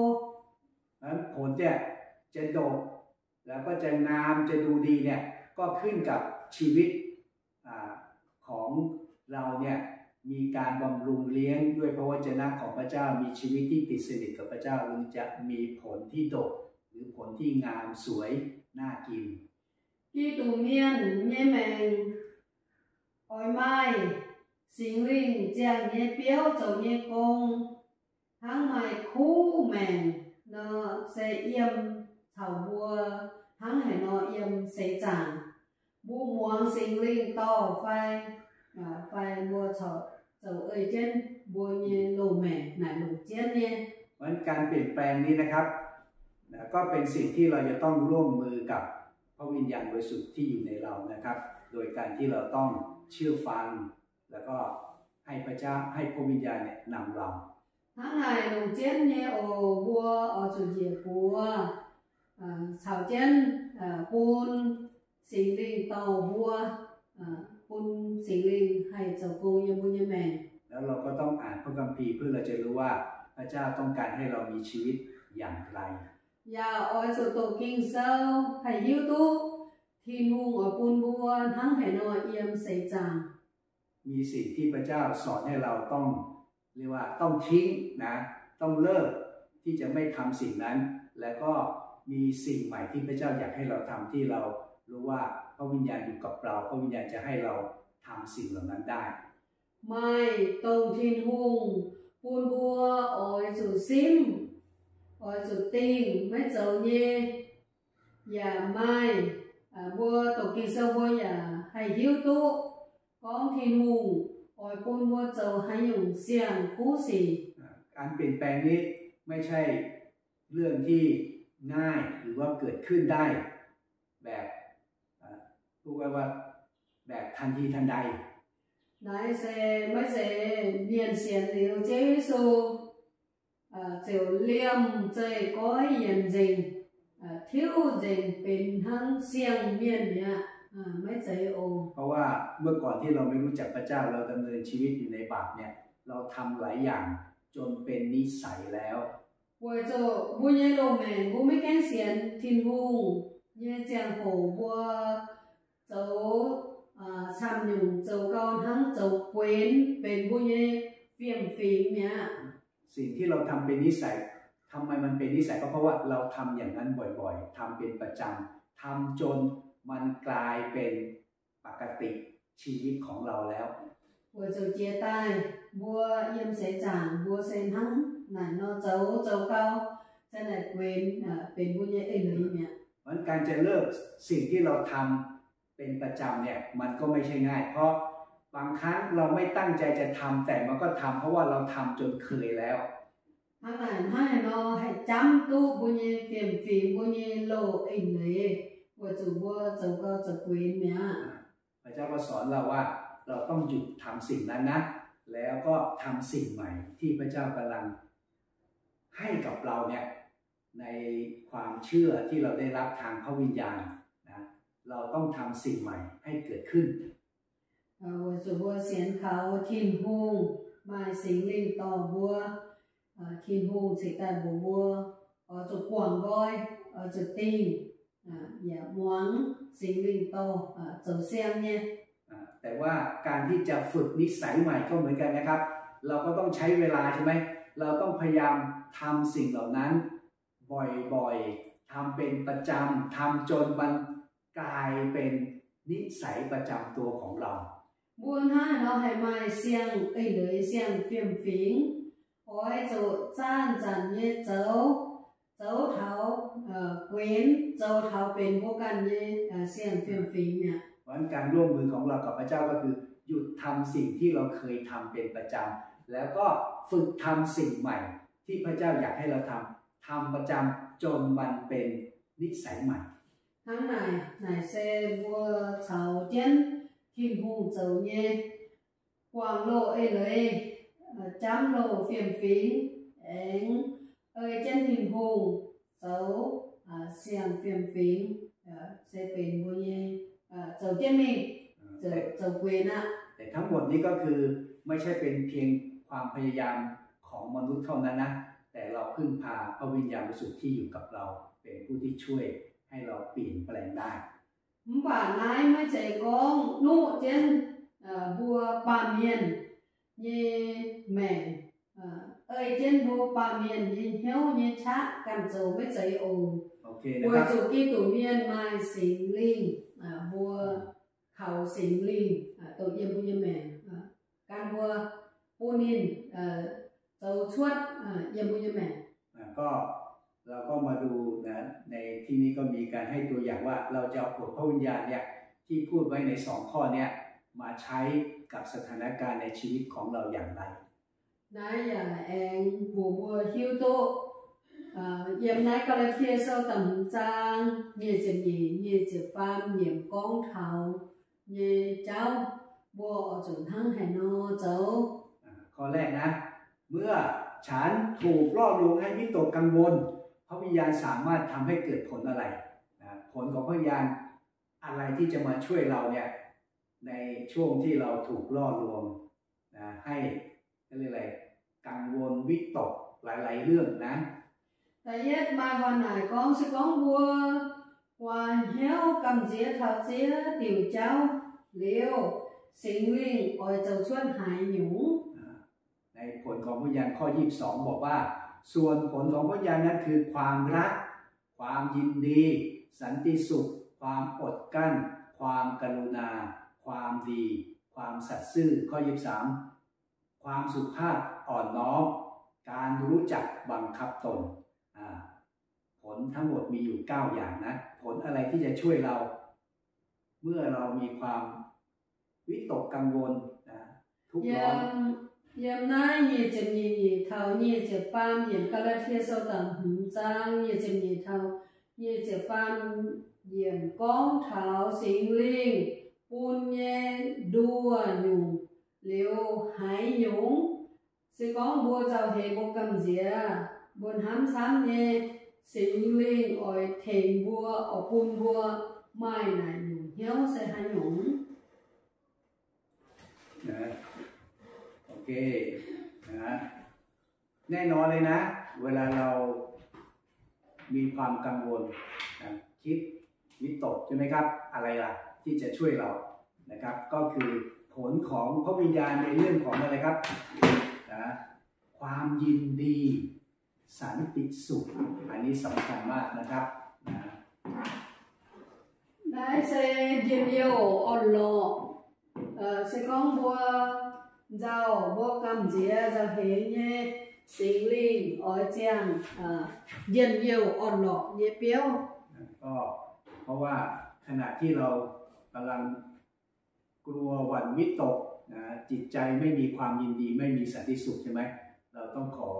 นั้นผลเนี่ยจะดก แล้วก็จะงาม จะดูดีเนี่ย ก็ขึ้นกับชีวิต ของเราเนี่ยมีการบำรุงเลี้ยงด้วยพระวจนะของพระเจ้า มีชีวิตที่ติดสนิทกับพระเจ้า จึงจะมีผลที่ดก หรือผลที่งามสวยน่ากิน Giduc Mienh nyei maengc oix maaih Singx Lingh ziangh nyei biouv zoux nyei gong, hnangv maaih kuv maengc nor, se yiem caux mbuo hnangv haaix nor yiem seix zaangc. Mbuo muangx Singx Lingh dorh fai, fai mbuo corc zoux ei jienv mbuo nyei loz-maengc naaic longc jienv nyei. เพราะฉะนั้นการเปลี่ยนแปลงนี้นะครับ ก็เป็นสิ่งที่เราจะต้องร่วมมือกับพระวิญญาณบริสุทธิ์ที่อยู่ในเรานะครับ โดยการที่เราต้องเชื่อฟัง แล้วก็ให้พระเจ้า ให้พระวิญญาณเนี่ยนำเรา Hnangv naaic longc jienv nyei oc. Mbuo oix zuqc njiec buoz caux jienv bun Singx Lingh dorh mbuo, bun Singx Lingh haih zoux gong yiem mbuo nyei maengc. แล้วเราก็ต้องอ่านพระคัมภีร์ เพื่อเราจะรู้ว่าพระเจ้าต้องการให้เรามีชีวิต อย่างไร Yaac oix zuqc doqc Ging-Sou haih hiuv duqv Tin-Hungh oix bun mbuo hnangv haaix nor yiem seix zaangc. มีสิ่งที่พระเจ้าสอนให้เราต้อง เรียกว่าต้องทิ้งนะ ต้องเลิกที่จะไม่ทำสิ่งนั้น แล้วก็มีสิ่งใหม่ที่พระเจ้าอยากให้เราทำ ที่เรารู้ว่าพระวิญญาณอยู่กับเรา พระวิญญาณจะให้เราทำสิ่งเหล่านั้นได้ Maaih dongh Tin-Hungh bun mbuo oix zuqc simv, oix zuqc dingh maiv zoux nyei. Yaac maaih, mbuo doqc Ging-Sou mbuo yaac haih hiuv duqv gorngv Tin-Hungh oix bun mbuo zoux haaix nyungc siang-kuv sic. การเปลี่ยนแปลงนี้ไม่ใช่เรื่องที่ง่าย หรือว่าเกิดขึ้นได้แบบ พูดง่ายว่าแบบทันทีทันใด Naaiv se maiv zeiz mienh sienx liuz Ziouv Yesu ziouc liemh zeih goiv yienc nzengc, tiuv nzengc benx hnangv siang-mienh mi'aqv. Maiv zeiz oc. เพราะว่าเมื่อก่อนที่เราไม่รู้จักพระเจ้า เราดำเนินชีวิตอยู่ในบาปเนี่ย เราทำหลายอย่างจนเป็นนิสัยแล้ว Weic zuqc mbuo nyei loz-maengc mbuo maiv gaengh sienx Tin-Hungh nyei ziangh hoc mbuo zoux camv nyungc zoux gau hnangv zoux guenx benx mbuo nyei fiem-fingx mi'aqv. สิ่งที่เราทำเป็นนิสัย ทำไมมันเป็นนิสัย ก็เพราะว่าเราทำอย่างนั้นบ่อยๆ ทำเป็นประจำ ทำจนมันกลายเป็นปกติชีวิตของเราแล้ว Weic zuqc jiex daaih mbuo yiem seix zaangc mbuo se hnangv naaic nor zoux, zoux gau, za'naaic guenx benx mbuo nyei eix leiz mi'aqv. เพราะฉะนั้นการจะเลิกสิ่งที่เราทำเป็นประจำเนี่ย มันก็ไม่ใช่ง่าย เพราะบางครั้งเราไม่ตั้งใจจะทำ แต่มันก็ทำ เพราะว่าเราทำจนเคยแล้ว Hnangv naaic hnangv haaix nor haih jamv duqv mbuo nyei fiem-fingx, mbuo nyei loz-eix leiz, weic zuqc mbuo zoux gau zoux guenx mi'aqv. พระเจ้าก็สอนเราว่าเราต้องหยุดทำสิ่งนั้นนะ แล้วก็ทำสิ่งใหม่ที่พระเจ้ากำลังให้กับเราเนี่ย ในความเชื่อที่เราได้รับทางพระวิญญาณนะ เราต้องทำสิ่งใหม่ให้เกิดขึ้น Weic zuqc mbuo sienx kaux Tin-Hungh, maaih Singx Lingh dorh mbuo, Tin-Hungh cingx daaih mbuox mbuo oix zuqc guangc nqoi, oix zuqc dingh, yaac muangx Singx Lingh dorh zoux siang nyei. แต่ว่าการที่จะฝึกนิสัยใหม่ก็เหมือนกันนะครับ เราก็ต้องใช้เวลาใช่ไหม เราต้องพยายามทำสิ่งเหล่านั้นบ่อยๆ ทำเป็นประจำ ทำจนมันกลายเป็นนิสัยประจำตัวของเรา Mbuo hnangv haaix nor haih maaih siang-eix leiz, siang-fiem-fingx, oix zuqc zanc-zanc nyei zoux, zoux taux guenx, zoux taux benx mbuo ganh nyei siang-fiem-fingx mi'aqv. เพราะฉะนั้นการร่วมมือของเรากับพระเจ้าก็คือหยุดทำสิ่งที่เราเคยทำเป็นประจำ แล้วก็ฝึกทำสิ่งใหม่ที่พระเจ้าอยากให้เราทำ ทำประจำจนมันเป็นนิสัยใหม่ Hnangv naaic, naaic se mbuo caux jienv Tin-Hungh zoux nyei, guangc loz-eix leiz, jamv loz-fiem-fingx, aengx ei jienv Tin-Hungh zoux siang-fiem-fingx, se benx mbuo nyei zoux jienv mingh, zoux guenx aqv. แต่ทั้งหมดนี้ก็คือไม่ใช่เป็นเพียงความพยายามของมนุษย์เท่านั้นนะ แต่เราพึ่งพาพระวิญญาณบริสุทธิ์ที่อยู่กับเราเป็นผู้ที่ช่วยให้เราเปลี่ยนแปลงได้ Mv baac naaiv maiv zeiz gorngv nuqv jienv mbuo baamh mienh nyei maengc, ei jienv mbuo baamh mienh nyei hnyouv nyei qaqv ganh zoux maiv zeiz oc. Weic zuqc Giduc Mienh maaih Singx Lingh, mbuo kaux Singx Lingh dongh yiem mbuo nyei maengc, gan mbuo bun ninh zoux cuotv yiem mbuo nyei maengc. ก็เราก็มาดูนะ ในที่นี้ก็มีการให้ตัวอย่างว่าเราจะเอาผลพระวิญญาณเนี่ยที่พูดไว้ในสองข้อเนี่ยมาใช้กับสถานการณ์ในชีวิตของเราอย่างไร Naaiv yaac aengx mbuox mbuo hiuv duqv yiem naaiv Gaa^laa^tie Sou da'hmz zaang nyic ziepc nyeic, nyic ziepc faam yiemc gorngv taux nyei jauv, mbuo oix zuqc hnangv haaix nor zoux. ข้อแรกนะ เมื่อฉันถูกล่อลวงให้วิตกกังวล พระวิญญาณสามารถทำให้เกิดผลอะไรนะ ผลของพระวิญญาณ อะไรที่จะมาช่วยเราเนี่ย ในช่วงที่เราถูกล่อลวงนะ ให้ เขาเรียกอะไร กังวลวิตกหลายๆเรื่องนะ Da'yietv maaih waac naaic gorngv, se gorngv mbuo guaax hnyouv gamh nziex taux ziex diuc jauv liuz, Singx Lingh oix zoux cuotv haaix nyungc? ในผลของพระวิญญาณข้อยี่สิบสองบอกว่า ส่วนผลของพระวิญญาณนั้นคือความรัก ความยินดี สันติสุข ความอดกลั้น ความกรุณา ความดี ความสัตย์ซื่อ ข้อยี่สิบสาม ความสุภาพอ่อนน้อม การรู้จักบังคับตน อ่า ผลทั้งหมดมีอยู่เก้าอย่างนะ ผลอะไรที่จะช่วยเรา เมื่อเรามีความวิตกกังวลนะ ทุกข์ร้อน Yiem, yiem naaiv nyic ziepc nyeic taux nyic ziepc faam yienc Gaa^laa^tie Sou da'hmz zaang nyic ziepc nyeic taux nyic ziepc faam yienc gorngv taux Singx Lingh bun nyei nduoh nyungc liuz haaix nyungc. Se gorngv mbuo nzauh heix mbuo gamh nziex, mbuo hnamv camv nyei, Singx Lingh oix tengx mbuo, oix bun mbuo maaih naaic nyungc hnyouv se haaix nyungc? นะ โอเค นะ แน่นอนเลยนะ เวลาเรามีความกังวลนะ คิดวิตกใช่ไหมครับ อะไรล่ะที่จะช่วยเรานะครับ ก็คือผลของพระวิญญาณในเรื่องของอะไรครับ นะ ความยินดี สันติสุข อันนี้สำคัญมากนะครับ นะ Naaiv se njien-youh orn-lorqc. Se gorngv mbuo nzauh, mbuo gamh nziex nzauh heix nyei, Singx Lingh oix ziangh njien-youh orn-lorqc nyei biouv. ก็เพราะว่าขณะที่เรากำลังกลัวหวั่นวิตกนะ จิตใจไม่มีความยินดี ไม่มีสันติสุขใช่ไหม เราต้องขอ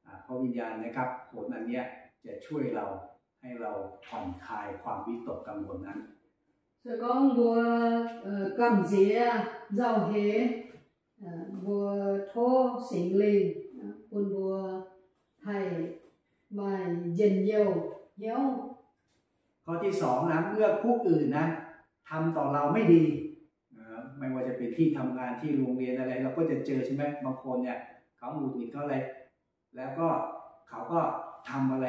อ่าพระวิญญาณนะครับ ผลอันเนี้ยจะช่วยเรา ให้เราผ่อนคลายความวิตกกังวลนั้น Se gorngv mbuo gamh nziex nzauh heix, mbuo tov Singx Lingh bun mbuo haih maaih njien-youh hnyouv. ข้อที่สองนะ เมื่อผู้อื่นนะทำต่อเราไม่ดีนะ ไม่ว่าจะเป็นที่ทำงานที่โรงเรียนอะไร เราก็จะเจอใช่ไหม บางคนเนี่ยเขาหงุดหงิดเขาอะไร แล้วก็เขาก็ทำอะไร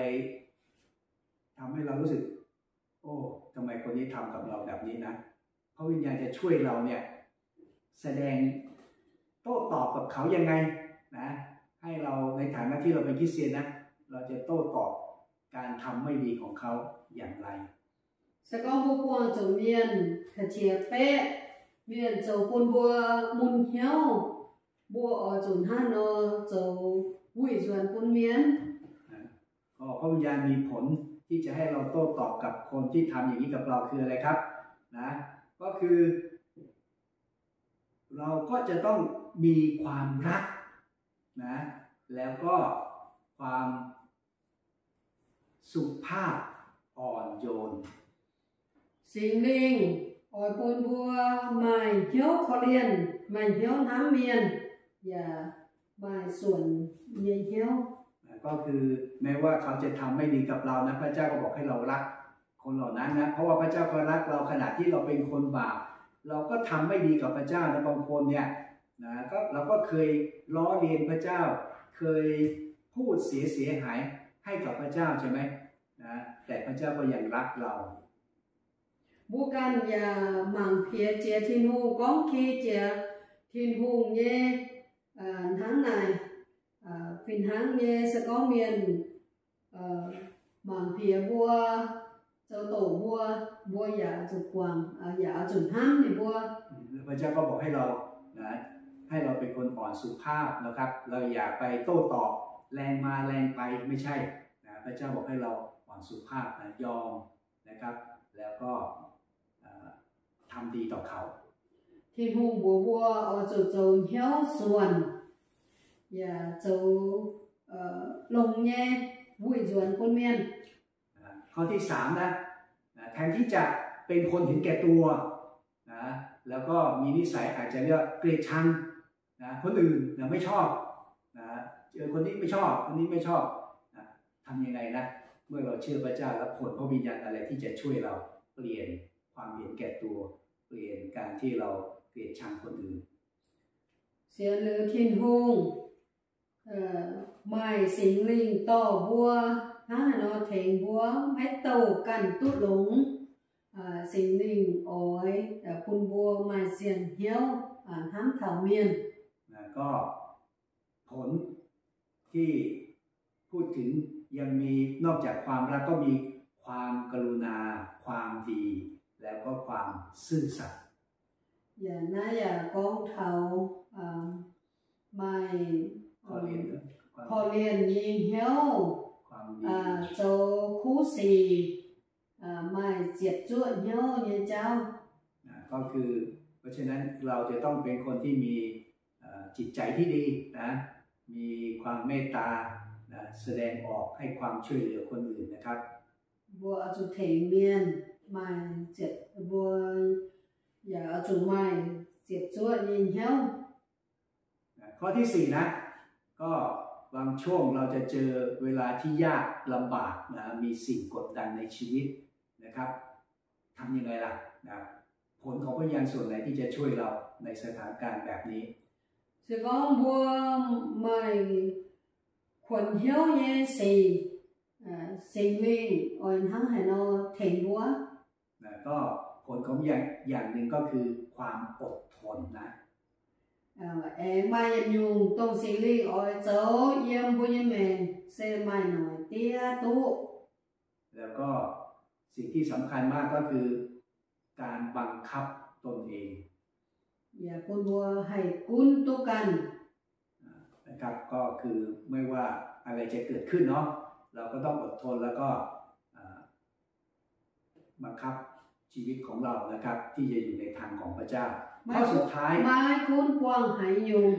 ทำให้เรารู้สึก โอ้ ทำไมคนนี้ทำกับเราแบบนี้นะ พระวิญญาณจะช่วยเราเนี่ย แสดงโต้ตอบกับเขายังไงนะ ให้เราในฐานะที่เราเป็นคริสเตียนนะ เราจะโต้ตอบการทำไม่ดีของเขาอย่างไร Se gorngv mbuo buangh zuqc mienh ga'qiex beqv, mienh zoux bun mbuo mun hnyouv, mbuo oix zuqc hnangv nor zoux wuic nzuonx bun mienh. ก็พระวิญญาณมีผลที่จะให้เราโต้ตอบกับคนที่ทำอย่างนี้กับเราคืออะไรครับ นะ ก็คือ เราก็จะต้องมีความรักนะ แล้วก็ความสุภาพอ่อนโยน Singx Lingh oix bun mbuo maaih hnyouv korv-lienh, maaih hnyouv hnamv mienh, yaac maaih suonc nyei hnyouv. ก็คือแม้ว่าเขาจะทำไม่ดีกับเรานะ พระเจ้าก็บอกให้เรารักคนเหล่านั้นนะ เพราะว่าพระเจ้าก็รักเราขณะที่เราเป็นคนบาป เราก็ทำไม่ดีกับพระเจ้านะ บางคนเนี่ยนะ ก็ เราก็เคยล้อเลียนพระเจ้า เคยพูดเสียเสียหายให้กับพระเจ้าใช่ไหมนะ แต่พระเจ้าก็ยังรักเรา Mbuo ganh yaac mangc piex jiex Tin-Hungh, gorngv ki jiex Tin-Hungh nyei hnangv naaic. Fih hnangv nyei se gorngv mienh mangc piex mbuo, zoux doqc mbuo, mbuo yaac zuqc guangc, yaac oix zuqc hnamv ninh mbuo. พระเจ้าก็บอกให้เรานะ ให้เราเป็นคนอ่อนสุภาพนะครับ เราอย่าไปโต้ตอบแรงมาแรงไป ไม่ใช่นะ พระเจ้าบอกให้เราอ่อนสุภาพนะ ยอมนะครับ แล้วก็เอ่อ ทำดีต่อเขา Tin-Hungh mbuox mbuo oix zuqc zoux hnyouv suonc, yaac zoux longx nyei wuic nzuonx bun mienh. ข้อที่สามนะ แทนที่จะเป็นคนเห็นแก่ตัวนะ แล้วก็มีนิสัยอาจจะเรียกเกลียดชัง นะคนอื่นนะไม่ชอบนะ เจอคนนี้ไม่ชอบ คนนี้ไม่ชอบนะ ทำยังไงนะ เมื่อเราเชื่อพระเจ้าแล้วผลพระวิญญาณอะไรที่จะช่วยเราเปลี่ยนความเห็นแก่ตัว เปลี่ยนการที่เราเกลียดชังคนอื่น Sienx liuz Tin-Hungh maaih Singx Lingh dorh mbuo hnangv haaix nor tengx mbuo maiv douh ganh duqv longx. Singx Lingh oix bun mbuo maaih sienx hnyouv hnamv taux mienh. ก็ผลที่พูดถึงยังมีนอกจากความรักก็มีความกรุณา ความดี แล้วก็ความซื่อสัตย์ Yaac naaiv yaac gorngv taux maaih korv-lienh nyei hnyouv, zoux kuv sic, maaih ziepc zuoqv hnyouv nyei jauv. ก็คือ เพราะฉะนั้นเราจะต้องเป็นคนที่มี จิตใจที่ดีนะ มีความเมตตานะ แสดงออกให้ความช่วยเหลือคนอื่นนะครับ Mbuo oix zuqc tengx mienh maaih ziepc, mbuo yaac oix zuqc maaih ziepc zuoqv nyei hnyouv. ข้อที่สี่นะ ก็บางช่วงเราจะเจอเวลาที่ยากลำบากนะ มีสิ่งกดดันในชีวิตนะครับ ทำยังไงล่ะนะ ผลของพระวิญญาณส่วนไหนที่จะช่วยเราในสถานการณ์แบบนี้ Se gorngv mbuo maaih kuonx hnyouv nyei sic, Singx Lingh oix hnangv haaix nor tengx mbuo? นะ ก็ผลของอย่างอย่างหนึ่งก็คือความอดทนนะ Aengx maaih yietc nyungc dongh Singx Lingh oix zoux yiem mbuo nyei maengc se maaih noic diev duqv. แล้วก็สิ่งที่สำคัญมากก็คือการบังคับตนเอง Yaac bun mbuo haih gunv duqv ganh. นะครับ ก็คือไม่ว่าอะไรจะเกิดขึ้นเนาะ เราก็ต้องอดทนแล้วก็ บังคับชีวิตของเรานะครับ ที่จะอยู่ในทางของพระเจ้า ข้อสุดท้าย Maiv gunv buangh haaix nyungc,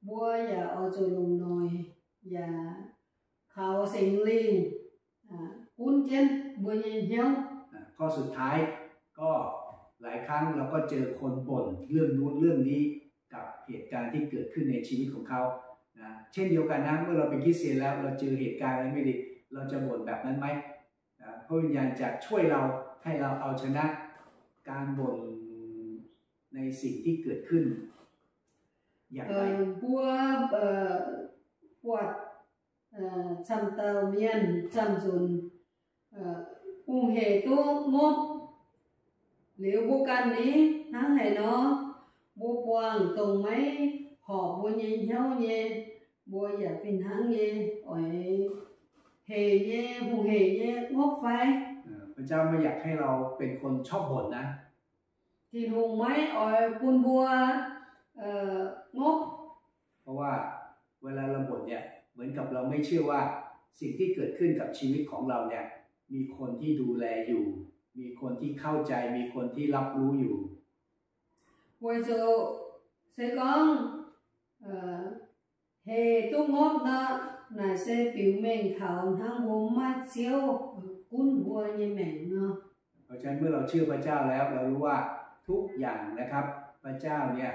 mbuo yaac oix zuqc longc noic yaac kaux Singx Lingh gunv jienv mbuo nyei hnyouv. ข้อสุดท้าย ก็หลายครั้งเราก็เจอคนบ่นเรื่องนู้นเรื่องนี้กับเหตุการณ์ที่เกิดขึ้นในชีวิตของเขานะ เช่นเดียวกันนะ เมื่อเราเป็นคริสเตียนแล้วเราเจอเหตุการณ์อะไรไม่ดี เราจะบ่นแบบนั้นไหม พระวิญญาณจะช่วยเราให้เราเอาชนะการบ่นในสิ่งที่เกิดขึ้นอย่างไร Mbuo buatc camv dauh mienh camv nzunc hungh heic duqv ngopv, liuz mbuo ganh ni hnangv haaix nor, mbuo buangh dongh maiv horpc mbuo nyei hnyouv nyei, mbuo yaac fih hnangv nyei oix heic nyei, hungh heic nyei ngopv fai? พระเจ้าไม่อยากให้เราเป็นคนชอบบ่นนะ Tin-Hungh maiv oix bun mbuo ngopv. เพราะว่าเวลาเราบ่นเนี่ย เหมือนกับเราไม่เชื่อว่าสิ่งที่เกิดขึ้นกับชีวิตของเราเนี่ย มีคนที่ดูแลอยู่ มีคนที่เข้าใจ มีคนที่รับรู้อยู่ Weic zuqc se gorngv heic duqv ngopv nor, naaic se biux mengh taux hnangv mbuo maiv maaih Ziouv gunv mbuo nyei maengc nor. เพราะฉะนั้นเมื่อเราเชื่อพระเจ้าแล้ว เรารู้ว่าทุกอย่างนะครับ พระเจ้าเนี่ย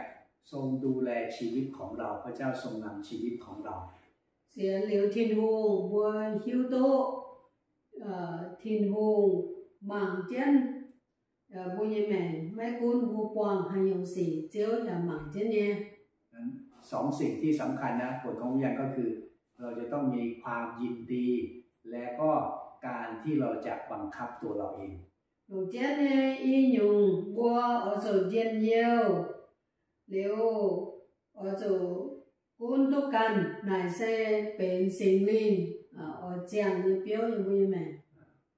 ทรงดูแลชีวิตของเรา พระเจ้าทรงนำชีวิตของเรา Sienx liuz Tin-Hungh, mbuo hiuv duqv Tin-Hungh mangc jienv mbuo nyei maengc, maiv gunv mbuo buangh haaix nyungc sic, Ziouv yaac mangc jienv nyei. สองสิ่งที่สำคัญนะ ผลของวิญญาณก็คือ เราจะต้องมีความยินดี และก็การที่เราจะบังคับตัวเราเอง Longc jienv nyei i nyungc, mbuo oix zuqc njien-youh, liuz oix zuqc gunv duqv ganh. Naaic se benx Singx Lingh oix ziangh nyei biouv yiem mbuo nyei maengc.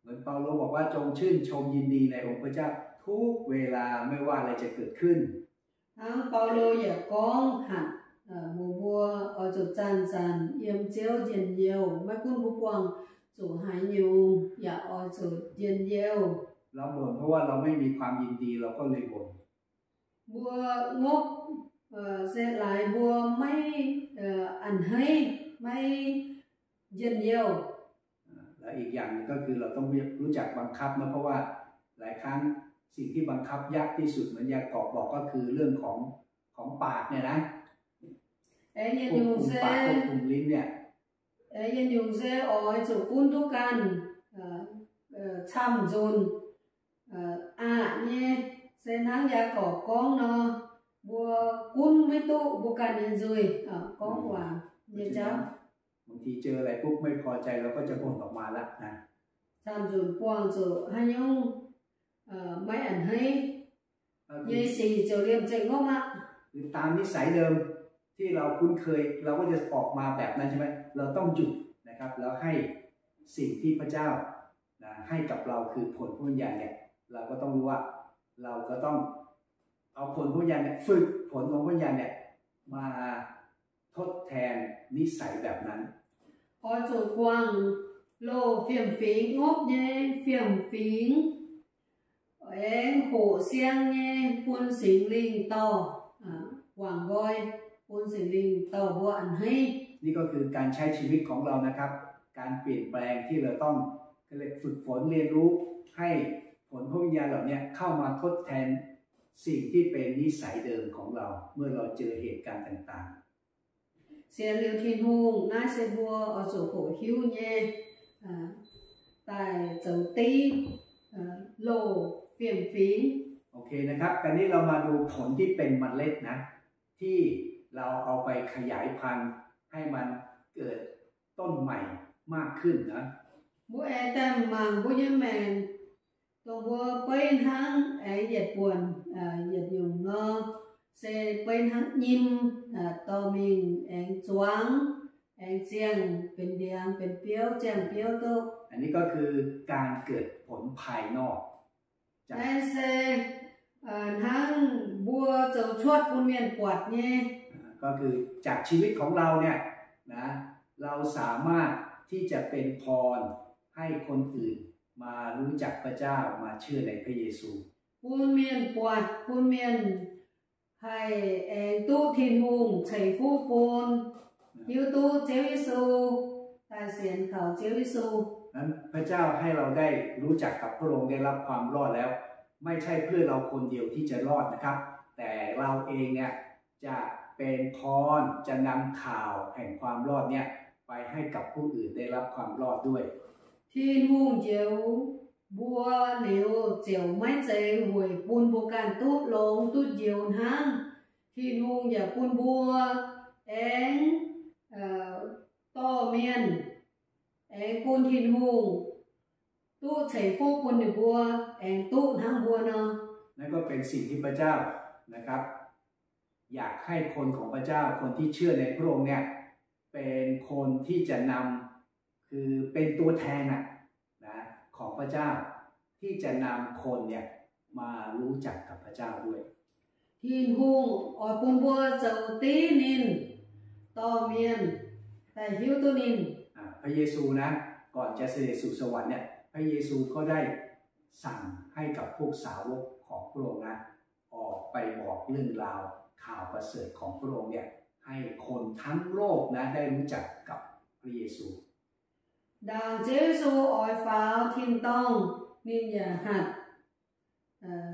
เหมือนเปาโลบอกว่า จงชื่นชมยินดีในองค์พระเจ้าทุกเวลา ไม่ว่าอะไรจะเกิดขึ้น Hnangv Baulo yaac gorngv hatc, mbuox mbuo oix zuqc zanc-zanc yiem Ziouv njien-youh. Maiv gunv mbuo buangh zuqc haaix nyungc, yaac oix zuqc njien-youh. เราบ่นเพราะว่าเราไม่มีความยินดี เราก็เลยบ่น Mbuo ngopv se laaix mbuo maiv a'hneiv, maiv njien-youh. และอีกอย่างหนึ่งก็คือเราต้องรู้จักบังคับนะ เพราะว่าหลายครั้งสิ่งที่บังคับยากที่สุด เหมือนยากอบบอก ก็คือเรื่องของของปากเนี่ยนะ Aengx yietc nyungc se, ควบคุมปาก ควบคุมลิ้นเนี่ย yietc nyungc se oix zuqc gunv duqv ganh camv nzunc aqc nyei. Se hnangv Yaagorpc gorngv nor, mbuo gunv maiv duqv mbuo ganh nyei nzuih, gorngv waac nyei jauv. บางทีเจออะไรปุ๊บไม่พอใจเราก็จะบ่นออกมาละนะ Camv nzunc buangh zuqc haaix nyungc maiv a'hneiv nyei sic ziouc liemh zeqc ngopv aqv. คือตามนิสัยเดิมที่เราคุ้นเคย เราก็จะออกมาแบบนั้นใช่ไหม เราต้องหยุดนะครับ แล้วให้สิ่งที่พระเจ้านะให้กับเราคือผลพระวิญญาณเนี่ย เราก็ต้องรู้ว่าเราก็ต้องเอาผลพระวิญญาณเนี่ย ฝึกผลของพระวิญญาณเนี่ย มาทดแทนนิสัยแบบนั้น Oix zuqc buangh loz fiem-fingx, ngopv nyei fiem-fingx, aengx hoqc siang nyei bun Singx Lingh dorh guangc nqoi, bun Singx Lingh dorh mbuo a'hneiv. นี่ก็คือการใช้ชีวิตของเรานะครับ การเปลี่ยนแปลงที่เราต้อง เขาเรียกฝึกฝนเรียนรู้ให้ผลพระวิญญาณเหล่านี้เข้ามาทดแทนสิ่งที่เป็นนิสัยเดิมของเราเมื่อเราเจอเหตุการณ์ต่างๆ Sienx liuz Tin-Hungh, naaiv se mbuo oix zuqc hoqc hiuv nyei daaih zoux div loz fiem-fingx. โอเคนะครับ คราวนี้เรามาดูผลที่เป็นเมล็ดนะ ที่เราเอาไปขยายพันธุ์ให้มันเกิดต้นใหม่มากขึ้นนะ Mbuo aengx daaih mangc mbuo nyei maengc, dongh mbuo beiv hnangv aengx yietc buonc yietc nyungc nor, se beiv hnangv nyim dorh mingh aengx zuangx, aengx ziangh benx ndiangx benx biouv, ziangh biouv duqv. อันนี้ก็คือการเกิดผลภายนอก Naaiv se hnangv mbuo zoux cuotv bun mienh buatc nyei. ก็คือจากชีวิตของเราเนี่ยนะ เราสามารถที่จะเป็นพรให้คนอื่นมารู้จักพระเจ้า มาเชื่อในพระเยซู Bun mienh buatc, bun mienh haih aengx duqv Tin-Hungh ceix fuqv bun, hiuv duqv Ziouv Yesu, daaih sienx kaux Ziouv Yesu. นั้นพระเจ้าให้เราได้รู้จักกับพระองค์ ได้รับความรอดแล้ว ไม่ใช่เพื่อเราคนเดียวที่จะรอดนะครับ แต่เราเองเนี่ยจะเป็นพร จะนำข่าวแห่งความรอดเนี่ยไปให้กับผู้อื่นได้รับความรอดด้วย Tin-Hungh njoux mbuo liuz ziouc maiv zeiz weic bun mbuo ganh duqv longx duqv njoux hnangv. Tin-Hungh yaac bun mbuo aengx dorh mienh, aengx bun Tin-Hungh duqv ceix fuqv bun ninh mbuo, aengx duqv hnangv mbuo nor. นั่นก็เป็นสิ่งที่พระเจ้านะครับ อยากให้คนของพระเจ้า คนที่เชื่อในพระองค์เนี่ย เป็นคนที่จะนำ คือเป็นตัวแทนอะนะ ของพระเจ้า ที่จะนำคนเนี่ยมารู้จักกับพระเจ้าด้วย Tin-Hungh oix bun mbuo zoux div ninh dorh mienh daaih hiuv duqv ninh. อ่า พระเยซูนะ ก่อนจะเสด็จสู่สวรรค์เนี่ย พระเยซูก็ได้สั่งให้กับพวกสาวกของพระองค์นะ ออกไปบอกเรื่องราวข่าวประเสริฐของพระองค์เนี่ย ให้คนทั้งโลกนะ ได้รู้จักกับพระเยซู Ndaangc Ziouv Yesu oix faaux tin-dorngh, ninh yaac hatc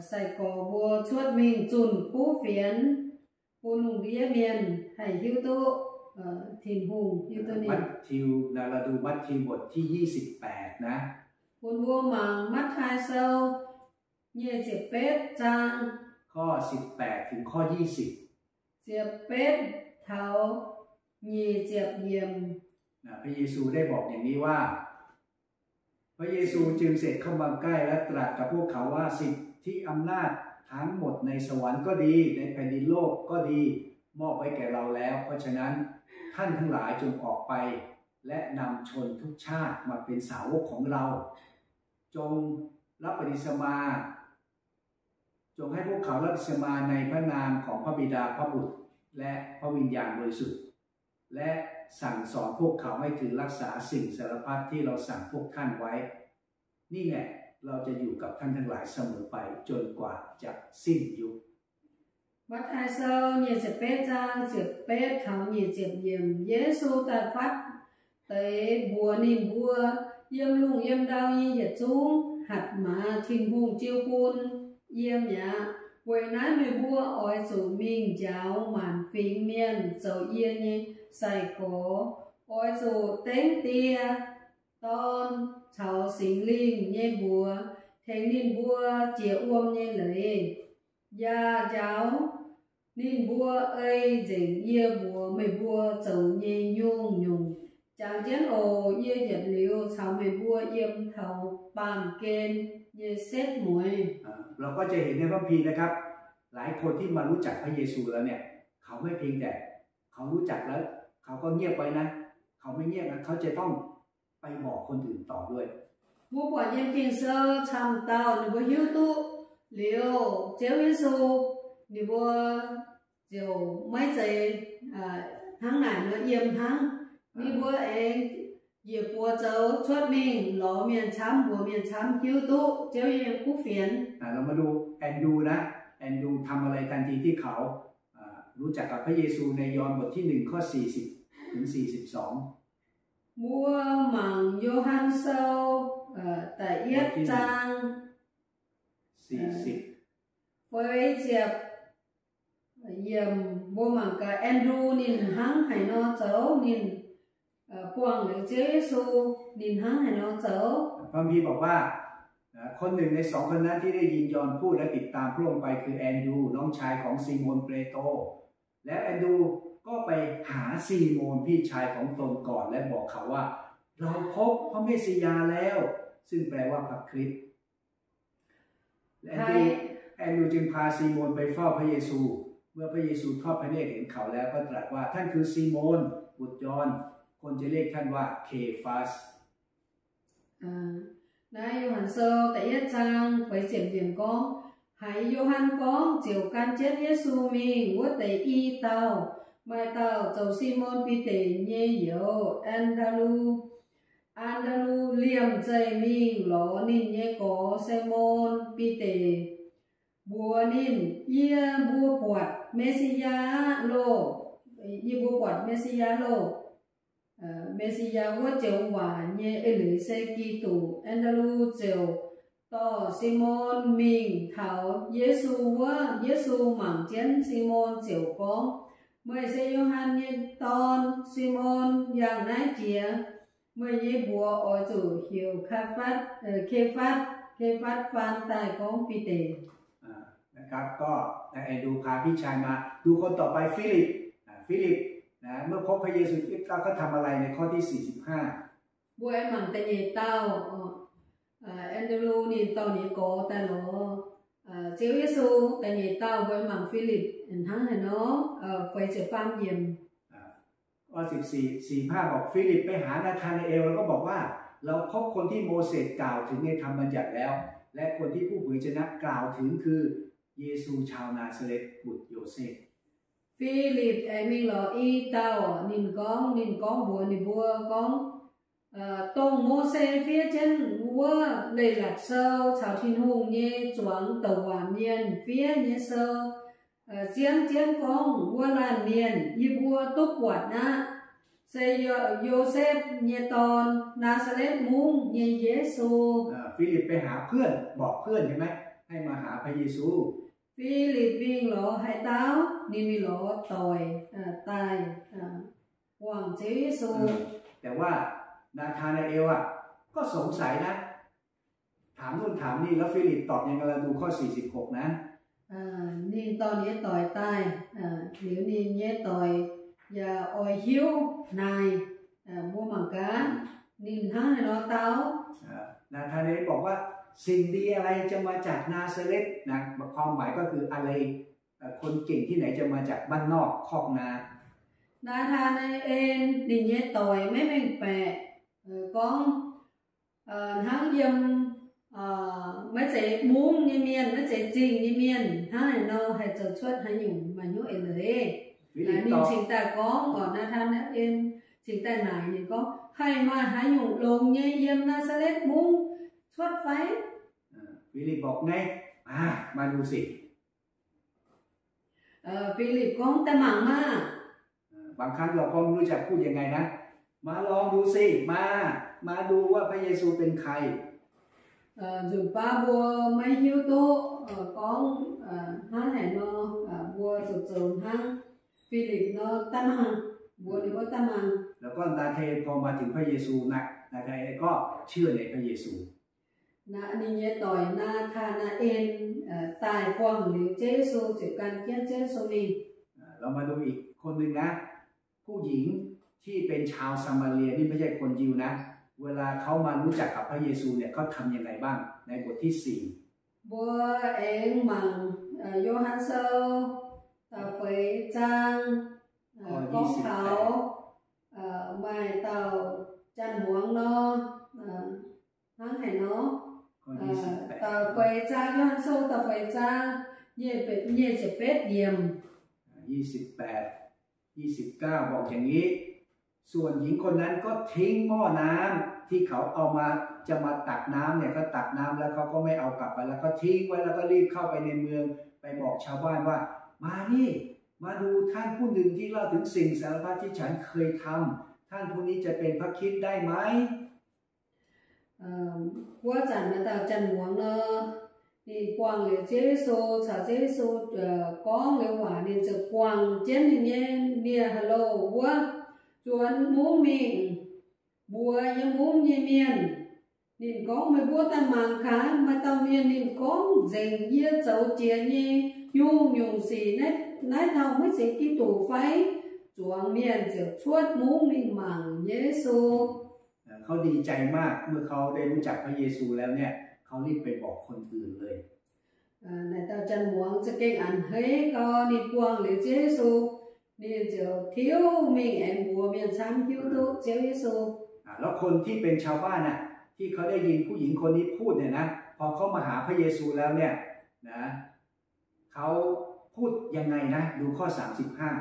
sai-gorx mbuo cuotv mingh zunh kuv fienx bun lungh ndiev mienh haih hiuv duqv Tin-Hungh, hiuv duqv ninh. มัทธิวนะ เราดูมัทธิวบทที่ยี่สิบแปดนะ Bun mbuo mangc Matv^taai Sou nyic ziepc betv zaang, ข้อสิบแปด ถึงข้อยี่สิบ ziepc betv taux nyic ziepc yiemc. นะ พระเยซูได้บอกอย่างนี้ว่า พระเยซูจึงเสด็จเข้ามาใกล้และตรัสกับพวกเขาว่า สิทธิอำนาจทั้งหมดในสวรรค์ก็ดี ในแผ่นดินโลกก็ดี มอบไว้แก่เราแล้ว เพราะฉะนั้นท่านทั้งหลายจงออกไป และนำชนทุกชาติมาเป็นสาวกของเรา จงรับบัพติศมา จงให้พวกเขารับบัพติศมาในพระนามของพระบิดา พระบุตร และพระวิญญาณบริสุทธิ์ และสั่งสอนพวกเขาให้ถือรักษาสิ่งสารพัดที่เราสั่งพวกท่านไว้ นี่แหละ เราจะอยู่กับท่านทั้งหลายเสมอไปจนกว่าจะสิ้นยุค Matv^taai Sou nyic ziepc betv zaang ziepc betv taux nyic ziepc yiemc. Yesu daaih fatv deix mbuox ninh mbuo, Yiem lungh yiem ndau nyei yietc zungv hatc maaz Tin-Hungh jiu bun yie mi'aqv. Weic naaiv meih mbuo oix zuqc mingh njaaux maanc fingx mienh zoux yie nyei sai-gorx. Oix zuqc dengv Die, Dorn caux Singx Lingh nyei mbuox tengx ninh mbuo jiex wuom nyei leiz, yaac njaaux ninh mbuo ei nzengc yie mbuox meih mbuo zoux nyei nyungc-nyungc Jangx jienv oc. Yie yietc liuz caux meih mbuo yiem taux baamh gen nyei setv mueiz. เราก็จะเห็นในพระคัมภีร์นะครับ หลายคนที่มารู้จักพระเยซูแล้วเนี่ย เขาไม่เพียงแต่เขารู้จักแล้ว เขาก็เงียบไว้นะ เขาไม่เงียบนะ เขาจะต้องไปบอกคนอื่นต่อด้วย Mbuo buatc yiem Ging-Sou camv dauh ninh mbuo hiuv duqv liuz Ziouv Yesu, ninh mbuo ziouc maiv zeiz hnangv naaic nor yiem hnangv. Ninh mbuo aengx njiec buoz zoux cuotv mingh lorz mienh camv, mbuox mienh camv hiuv duqv Ziouv nyei kuv fienx. อ่า เรามาดูแอนดรูว์นะ แอนดรูว์ทำอะไรทันทีที่เขาอ่ารู้จักกับพระเยซู ในยอห์นบทที่หนึ่งข้อสี่สิบถึงสี่สิบสอง Mbuo mangc Yo^han Sou da'yietv zaang, feix ziepc yiemc, mbuo mangc gaax Andrew ninh hnangv haaix nor zoux, ninh buangh liuz Ziouv Yesu, ninh hnangv haaix nor zoux. พระคัมภีร์บอกว่า คนหนึ่งในสองคนนั้นที่ได้ยินยอห์นพูดและติดตามพระองค์ไปคือแอนดรูว์ น้องชายของซีโมนเปโตร แล้วแอนดรูว์ก็ไปหาซีโมนพี่ชายของตนก่อนและบอกเขาว่า เราพบพระเมสสิยาห์แล้ว ซึ่งแปลว่าพระคริสต์ และแอนดรูว์ แอนดรูว์จึงพาซีโมนไปเฝ้าพระเยซู เมื่อพระเยซูทอดพระเนตรเห็นเขาแล้วก็ตรัสว่า ท่านคือซีโมน บุตรยอห์น คนจะเรียกท่านว่าเคฟาส Naaiv Yo^han Sou da'yietv zaang feix ziepc yiemc gorngv, haiz Yo^han gorngv ziouc gan jienv Yesu mingh wuov deix i dauh, maaih dauh zoux Simon Bide nyei youz, An^ndaa^lu. An^ndaa^lu liemh zeih mingh lorz ninh nyei gorx, Simon Bide, mbuox ninh, Yie mbuo buatc Me^si^yaa loh! Yie mbuo buatc Me^si^yaa loh! Me^si^yaa wuov joux waac nyei eix leiz se Giduc. An^ndaa^lu ziouc dorh Simon mingh taux Yesu wuov. Yesu mangc jienv Simon ziouc gorngv, Meih se Yo^han nyei dorn, Simon. Yangh naaiv jiex meih nyei mbuox oix zuqc heuc Kaifatv, Kefatv, Kefatv faan daaih gorngv Bide. นะครับ ก็ Andrew พาพี่ชายมา ดูคนต่อไป Philip อ่า Philip นะ เมื่อพบพระเยซูคริสต์ เขาทำอะไรในข้อที่สี่สิบห้า Mbuo aengx mangc da'nyeic dauh, Andrew ninh dorh ninh nyei gorx daaih lorz Ziouv Yesu. Da'nyeic dauh mbuo aengx mangc Philip hnangv haaix nor, feix ziepc faam yiemc. ข้อสิบสี่ สี่สิบห้า บอก ฟิลิปไปหานาธานาเอล แล้วก็บอกว่า เราพบคนที่โมเสสกล่าวถึงในธรรมบัญญัติแล้ว และคนที่ผู้เผยชนะกล่าวถึงคือ เยซูชาวนาซาเร็ธ บุตรโยเซฟ Philip aengx mingh lorz i dauh, ninh gorngv, ninh gorngv mbuox ninh mbuo gorngv, dongh Mose fiev jienv wuov Leiz-Latc Sou caux Tin-Hungh nyei zuangx douc waac mienh fiev nyei sou, ziangv jienv gorngv wuov laanh mienh yie mbuo duqv buatc aqv, se Yosepv nyei dorn, Naa^saa^letv Mungv nyei Yesu. ฟิลิปไปหาเพื่อน บอกเพื่อนใช่ไหม ให้มาหาพระเยซู Philip mingh lorz haaix dauh? Ninh mingh lorz doic daaih guangc Ziouv Yesu. แต่ว่านาธานาเอลอ่ะ ก็สงสัยนะ ถามนู่นถามนี่ แล้วฟิลิปตอบยังไง เราดูข้อสี่สิบหกนะ Ninh dorh ninh nyei doic daaih, liuz ninh nyei doic yaac oix hiuv naaic, mbuo mangc gaax ninh hnangv haaix nor dau. นาธานาเอลบอกว่า สิ่งดีอะไรจะมาจากนาซาเร็ธ นะ ความหมายก็คืออะไร คนเก่งที่ไหนจะมาจากบ้านนอกคอกนา Naa^taa^naa^en ninh nyei doic maiv mengh baeqc gorngv, hnangv yiem maiv zeiz mungv nyei mienh, maiv zeiz zingh nyei mienh hnangv haaix nor haih zoux cuotv haaix nyungc maaih hnyouv eix leiz. Ninh cingx daaih gorngv, Naa^taa^naa^en cingx daaih naaic ninh gorngv, Haih maaih haaix nyungc longx nyei yiem Naa^saa^letv Mungv cuotv fai? Filipv บอกไง มาดูสิ Filipv gorngv, Daaih mangc maah! บางครั้งเราก็ไม่รู้จะพูดยังไงนะ มาลองดูสิ มา มาดูว่าพระเยซูเป็นใคร Nzunc baav mbuo maiv hiuv duqv gorngv hnangv haaix nor, mbuo zoux zoux hnangv Filipv nor, Daaih mangc! Mbuox ninh mbuo, Daaih mangc! แล้วก็นาธานาเอลพอมาถึงพระเยซูนะ นาธานาเอลก็เชื่อในพระเยซู Ninh nyei doic Naa^taa^naa^en daaih buangh liuz Ziouv Yesu ziouc gan jienv Ziouv Yesu mingh. เรามาดูอีกคนหนึ่งนะ ผู้หญิง ที่เป็นชาวซามาเรีย นี่ไม่ใช่คนยิวนะ เวลาเขามารู้จักกับพระเยซูเนี่ย เขาทำยังไงบ้าง ในบทที่สี่ Mbuo aengx mangc Yo^han Sou da'feix zaang, gorngv taux maaih dauh janx-muangz nor, hnangv haaix nor, da'feix zaang, Yo^han Sou da'feix zaang, nyic ziepc betv yiemc. ยี่สิบแปด ยี่สิบเก้า บอกอย่างนี้ ส่วนหญิงคนนั้นก็ทิ้งหม้อน้ำที่เขาเอามาจะมาตักน้ำเนี่ย ก็ตักน้ำแล้วเขาก็ไม่เอากลับไป แล้วก็ทิ้งไว้ แล้วก็รีบเข้าไปในเมือง ไปบอกชาวบ้านว่า มานี่ มาดูท่านผู้หนึ่งที่เล่าถึงสิ่งสารพัดที่ฉันเคยทำ ท่านผู้นี้จะเป็นพระคริสต์ได้ไหม Wuov zanc maaih dauh janx-muangz nor, ninh buangh liuz Ziouv Yesu, caux Ziouv Yesu gorngv liuz waac, ninh ziouc buangh jienv ninh nyei nie ha'louh wuov, zuonx mungv mingh mbuox yiem mungv nyei mienh. Ninh gorngv, meih mbuo daaih mangc gaax, maaih dauh mienh ninh gorngv nzengc yie zoux jiex nyei nyungc-nyungc sic, naaiv dauh maiv zeiz Giduc fai? Zuangx mienh ziouc cuotv mungv mingh mangc Yesu. เขาดีใจมาก เมื่อเขาได้รู้จักพระเยซูแล้วเนี่ย เขารีบไปบอกคนอื่นเลย Naaiv dauh janx-muangz za'gengh a'hneiv gau, ninh buangh liuz Ziouv Yesu, ninh ziouc tiuv mingh aengx mbuox mienh camv hiuv duqv Ziouv Yesu. แล้วคนที่เป็นชาวบ้านน่ะ ที่เขาได้ยินผู้หญิงคนนี้พูดเนี่ยนะ พอเขามาหาพระเยซูแล้วเนี่ยนะ เขาพูดยังไงนะ ดูข้อสามสิบห้า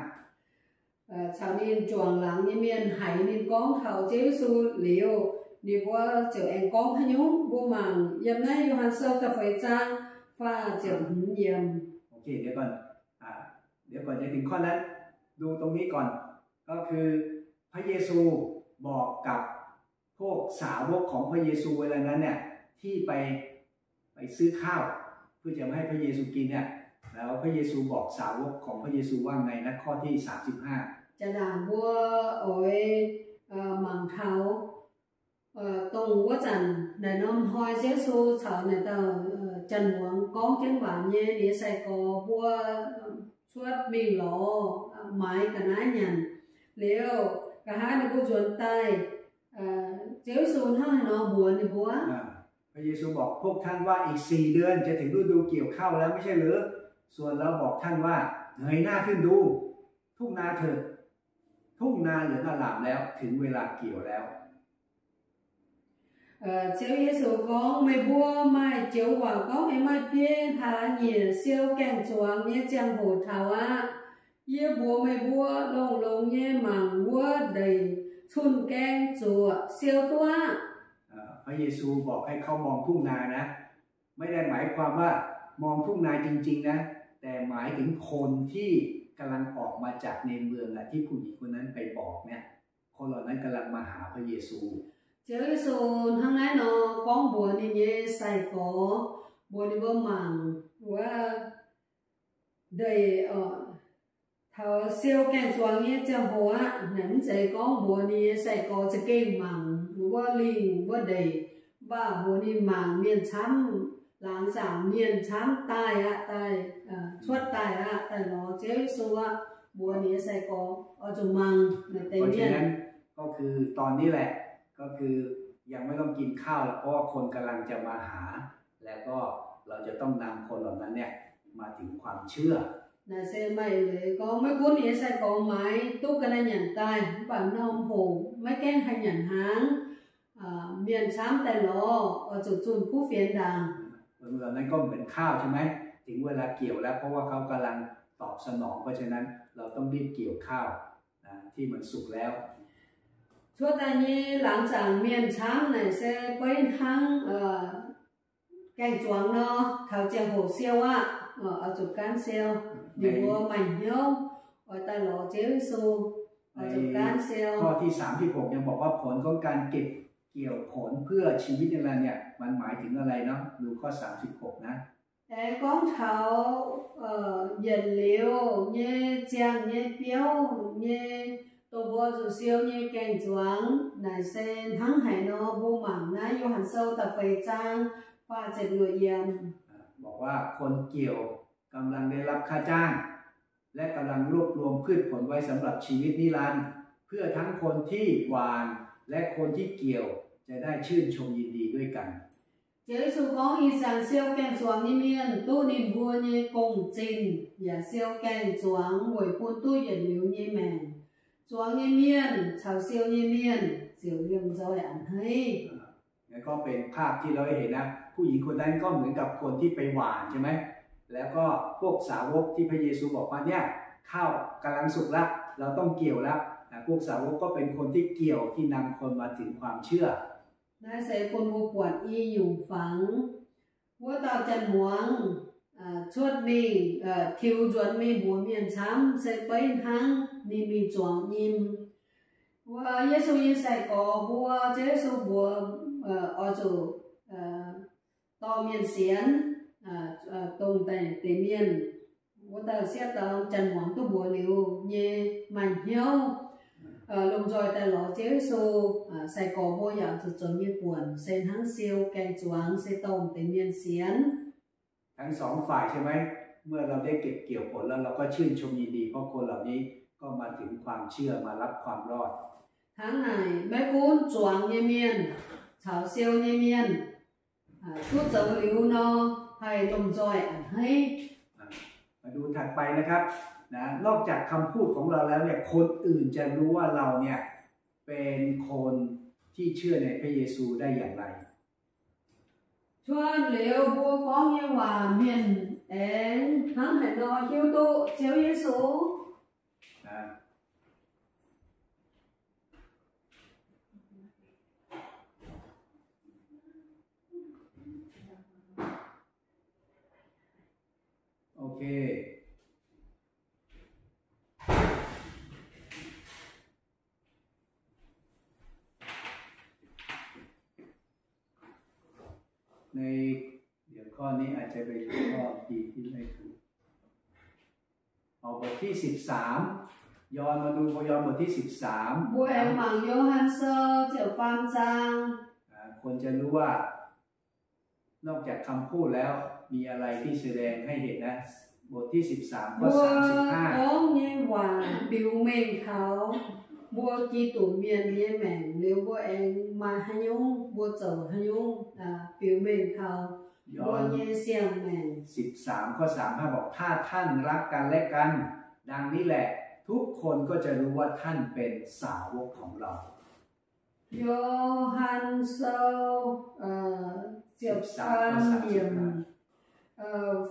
Caux ninh juangc laangz nyei mienh haiz ninh gorngv taux Ziouv Yesu liuz, ninh mbuo ziouc aengx gorngv haaix nyungc, mbuo mangc yiem naaiv Yo^han Sou da'feix zaang faah ziepc hmz yiemc. เดี๋ยวก่อน เดี๋ยวก่อนจะถึงข้อนั้น ดูตรงนี้ก่อน ก็คือพระเยซูบอกกับพวกสาวกของพระเยซูเวลานั้นเนี่ย ที่ไปไปซื้อข้าวเพื่อจะมาให้พระเยซูกินเนี่ย แล้วพระเยซูบอกสาวกของพระเยซูว่าไงนะ ข้อที่สามสิบห้า Jaa-ndaangc mbuo oix mangc taux dongh wuov zanc naaic norm hnoi Ziouv Yesu caux naaic dauh janx-muangz gorngv jienv waac nyei, ninh nyei sai-gorx mbuo cuotv mingh lorz maaiz ga'naaiv nyanc. Liuz nqa'haav ninh mbuo nzuonx daaih, Ziouv Yesu hnangv haaix nor mbuox ninh mbuo? พระเยซูบอก พวกท่านว่าอีกสี่เดือนจะถึงฤดูเกี่ยวข้าวแล้วไม่ใช่หรือ ส่วนเราบอกท่านว่า เงยหน้าขึ้นดู ทุ่งนาเถิด ทุ่งนาเหลืองอลามแล้ว ถึงเวลาเกี่ยวแล้ว Ziouv Yesu gorngv, meih mbuo maaih joux waac gorngv, aengx maaih biei hlaax nyieqc siou gaeng-zuangx nyei ziangh hoc taux aqv. Yie mbuox meih mbuo, longx-longx nyei mangc wuov ndeic cun-gaeng zuoqc siou duqv aqv. พระเยซูบอกให้เขามองทุ่งนานะ ไม่ได้หมายความว่ามองทุ่งนาจริงๆนะ แต่หมายถึงคนที่กำลังออกมาจากในเมืองอะ ที่ผู้หญิงคนนั้นไปบอกเนี่ย คนเหล่านั้นกำลังมาหาพระเยซู Ziouv Yesu hnangv naaiv nor gorngv mbuox ninh nyei sai-gorx, mbuox ninh mbuo mangc wuov ndeic taux siou gaeng-zuangx nyei ziangh hoc aqv. Naaic mv zeiz gorngv mbuox ninh nyei sai-gorx za'gengh mangc wuov lingh wuov ndeic, mv baac mbuox ninh mangc mienh camv, laangz zaangc mienh camv daaih aqv, daaih cuotv daaih aqv, daaih lorz Ziouv Yesu aqv. Mbuox ninh nyei sai-gorx oix zuqc mangc naaic deix mienh. ก็คือตอนนี้แหละ ก็คือยังไม่ต้องกินข้าวแล้ว เพราะว่าคนกำลังจะมาหา แล้วก็เราจะต้องนำคนเหล่านั้นเนี่ยมาถึงความเชื่อ Naaic se maaih leiz gorngv maiv gunv ninh nyei sai-gorx maaiz duqv ga'naaiv nyanc daaih, mv baac norm hoc maiv gaengh haih nyanc hnaangx, mienh camv daaih lorz oix zuqc zunh kuv fienx ndaangc. เหล่านั้นก็เหมือนข้าวใช่ไหม ถึงเวลาเกี่ยวแล้ว เพราะว่าเขากำลังตอบสนอง เพราะฉะนั้นเราต้องรีบเกี่ยวข้าวนะ ที่มันสุกแล้ว Cuotv daaih nyei laangz zaangc mienh camv naaic se beiv hnangv gaeng-zuangx nor, taux ziangh hoc siou aqv, oix zuqc gaanv siou. Ninh mbuo maaih hnyouv oix daaih lorz Ziouv Yesu, oix zuqc gaanv siou. ข้อที่สามสิบหกยังบอกว่าผลของการเก็บเกี่ยวผลเพื่อชีวิตนิรันดร์เนี่ย มันหมายถึงอะไรเนาะ ดูข้อสามสิบหกนะ Aengx gorngv taux yienc liuz nyei ziangh nyei biouv nyei, dongh mbuo zuqc siou nyei gaeng-zuangx naaic se hnangv haaix nor, mbuo mangc naaiv Yo^han Sou da'feix zaang faah ziepc luoqc yiemc. บอกว่าคนเกี่ยวกำลังได้รับค่าจ้าง และกำลังรวบรวมพืชผลไว้สำหรับชีวิตนิรันดร์ เพื่อทั้งคนที่หว่านและคนที่เกี่ยวจะได้ชื่นชมยินดีด้วยกัน Ziouv Yesu gorngv, ih zanc siou gaeng-zuangx nyei mienh duqv ninh mbuo nyei gong-zinh, yaac siou gaeng-zuangx weic bun duqv yietc liuz nyei maengc. Zuangx nyei mienh caux siou nyei mienh ziouc liemh nzoih a'hneiv. แล้วก็เป็นภาพที่เราได้เห็นนะ ผู้หญิงคนนั้นก็เหมือนกับคนที่ไปหว่านใช่ไหม แล้วก็พวกสาวกที่พระเยซูบอกว่าเนี่ยข้าวกำลังสุกแล้ว เราต้องเกี่ยวแล้วนะ พวกสาวกก็เป็นคนที่เกี่ยวที่นำคนมาถึงความเชื่อ Naaiv se bun mbuo buatc i nyungc fangx. Wuov dauh janx-muangz cuotv mingh tiux nzuonx mingh mbuox mienh camv se beiv hnangv ninh mingh zuangx nyim. Wuov Yesu nyei sai-gorx mbuo, Ziouv Yesu mbuox oix zuqc dorh mienh sienx, dongh deix mienh. Wuov dauh sieqv dauh janx-muangz duqv mbuox liuz nyei maaih hnyouv lomh nzoih daaih lorz Ziouv Yesu. Sai-gorx mbuo yaac zuqc zoux nyei buonc se hnangv siou gaeng-zuangx se dorh deix mienh sienx. ทั้งสองฝ่ายใช่ไหม เมื่อเราได้เก็บเกี่ยวผลแล้วเราก็ชื่นชมยินดี เพราะคนเหล่านี้ก็มาถึงความเชื่อมารับความรอด Hnangv naaic, maiv gunv zuangx nyei mienh caux siou nyei mienh duqv zoux liuz nor, haih lomh nzoih a'hneiv. มาดูถัดไปนะครับนะ นอกจากคำพูดของเราแล้วเนี่ย คนอื่นจะรู้ว่าเราเนี่ยเป็นคนที่เชื่อในพระเยซูได้อย่างไร Cuotv liuz mbuo gorngv nyei waac mienh aengx hnangv haaix nor hiuv duqv Ziouv Yesu? Ok. ในหัวข้อนี้อาจจะเป็นหัวข้อที่ที่ไม่ถูก ออกบทที่สิบสาม ยอห์น มาดูยอห์นบทที่สิบสาม Mbuo aengx mangc Yo^han Sou ziepc faam zaang. อ่า คนจะรู้ว่า นอกจากคำพูดแล้วมีอะไรที่แสดงให้เห็นนะ บทที่สิบสามข้อ Mbuo สามสิบห้า gorngv nyei waac biux mengh taux mbuo Giduc mienh nyei maengc liuz mbuo aengx maaih haaix nyungc, mbuo zoux haaix nyungc biux mengh taux mbuo nyei siang-maengc. สิบสามข้อ สามสิบห้า บอก ถ้าท่านรักกันและกัน ดังนี้แหละ ทุกคนก็จะรู้ว่าท่านเป็นสาวกของเรา Yo^han Sou ziepc faam yiemc,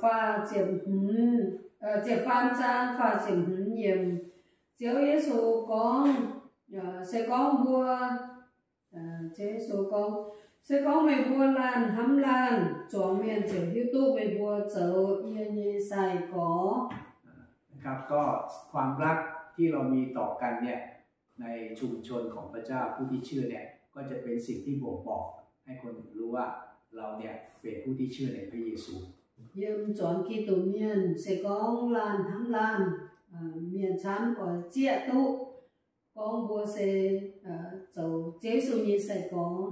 faah ziepc hmz, ziepc faam zaang faah ziepc hmz yiemc. Ziouv Yesu gorngv, se gorngv mbuo, Ziouv Yesu gorngv, se gorngv meih mbuo laanh hnamv laanh, zuangx mienh ziouc hiuv duqv meih mbuo zoux yie nyei sai-gorx. นะครับ ก็ความรักที่เรามีต่อกันเนี่ย ในชุมชนของพระเจ้าผู้ที่เชื่อเนี่ย ก็จะเป็นสิ่งที่บ่งบอกให้คนอื่นรู้ว่าเราเนี่ยเป็นผู้ที่เชื่อในพระเยซู Yiem zuangx Giduc mienh se gorngv laanh hnamv laanh, mienh camv oix zieqv duqv gorngv mbuo se zoux Ziouv Yesu nyei sai-gorx.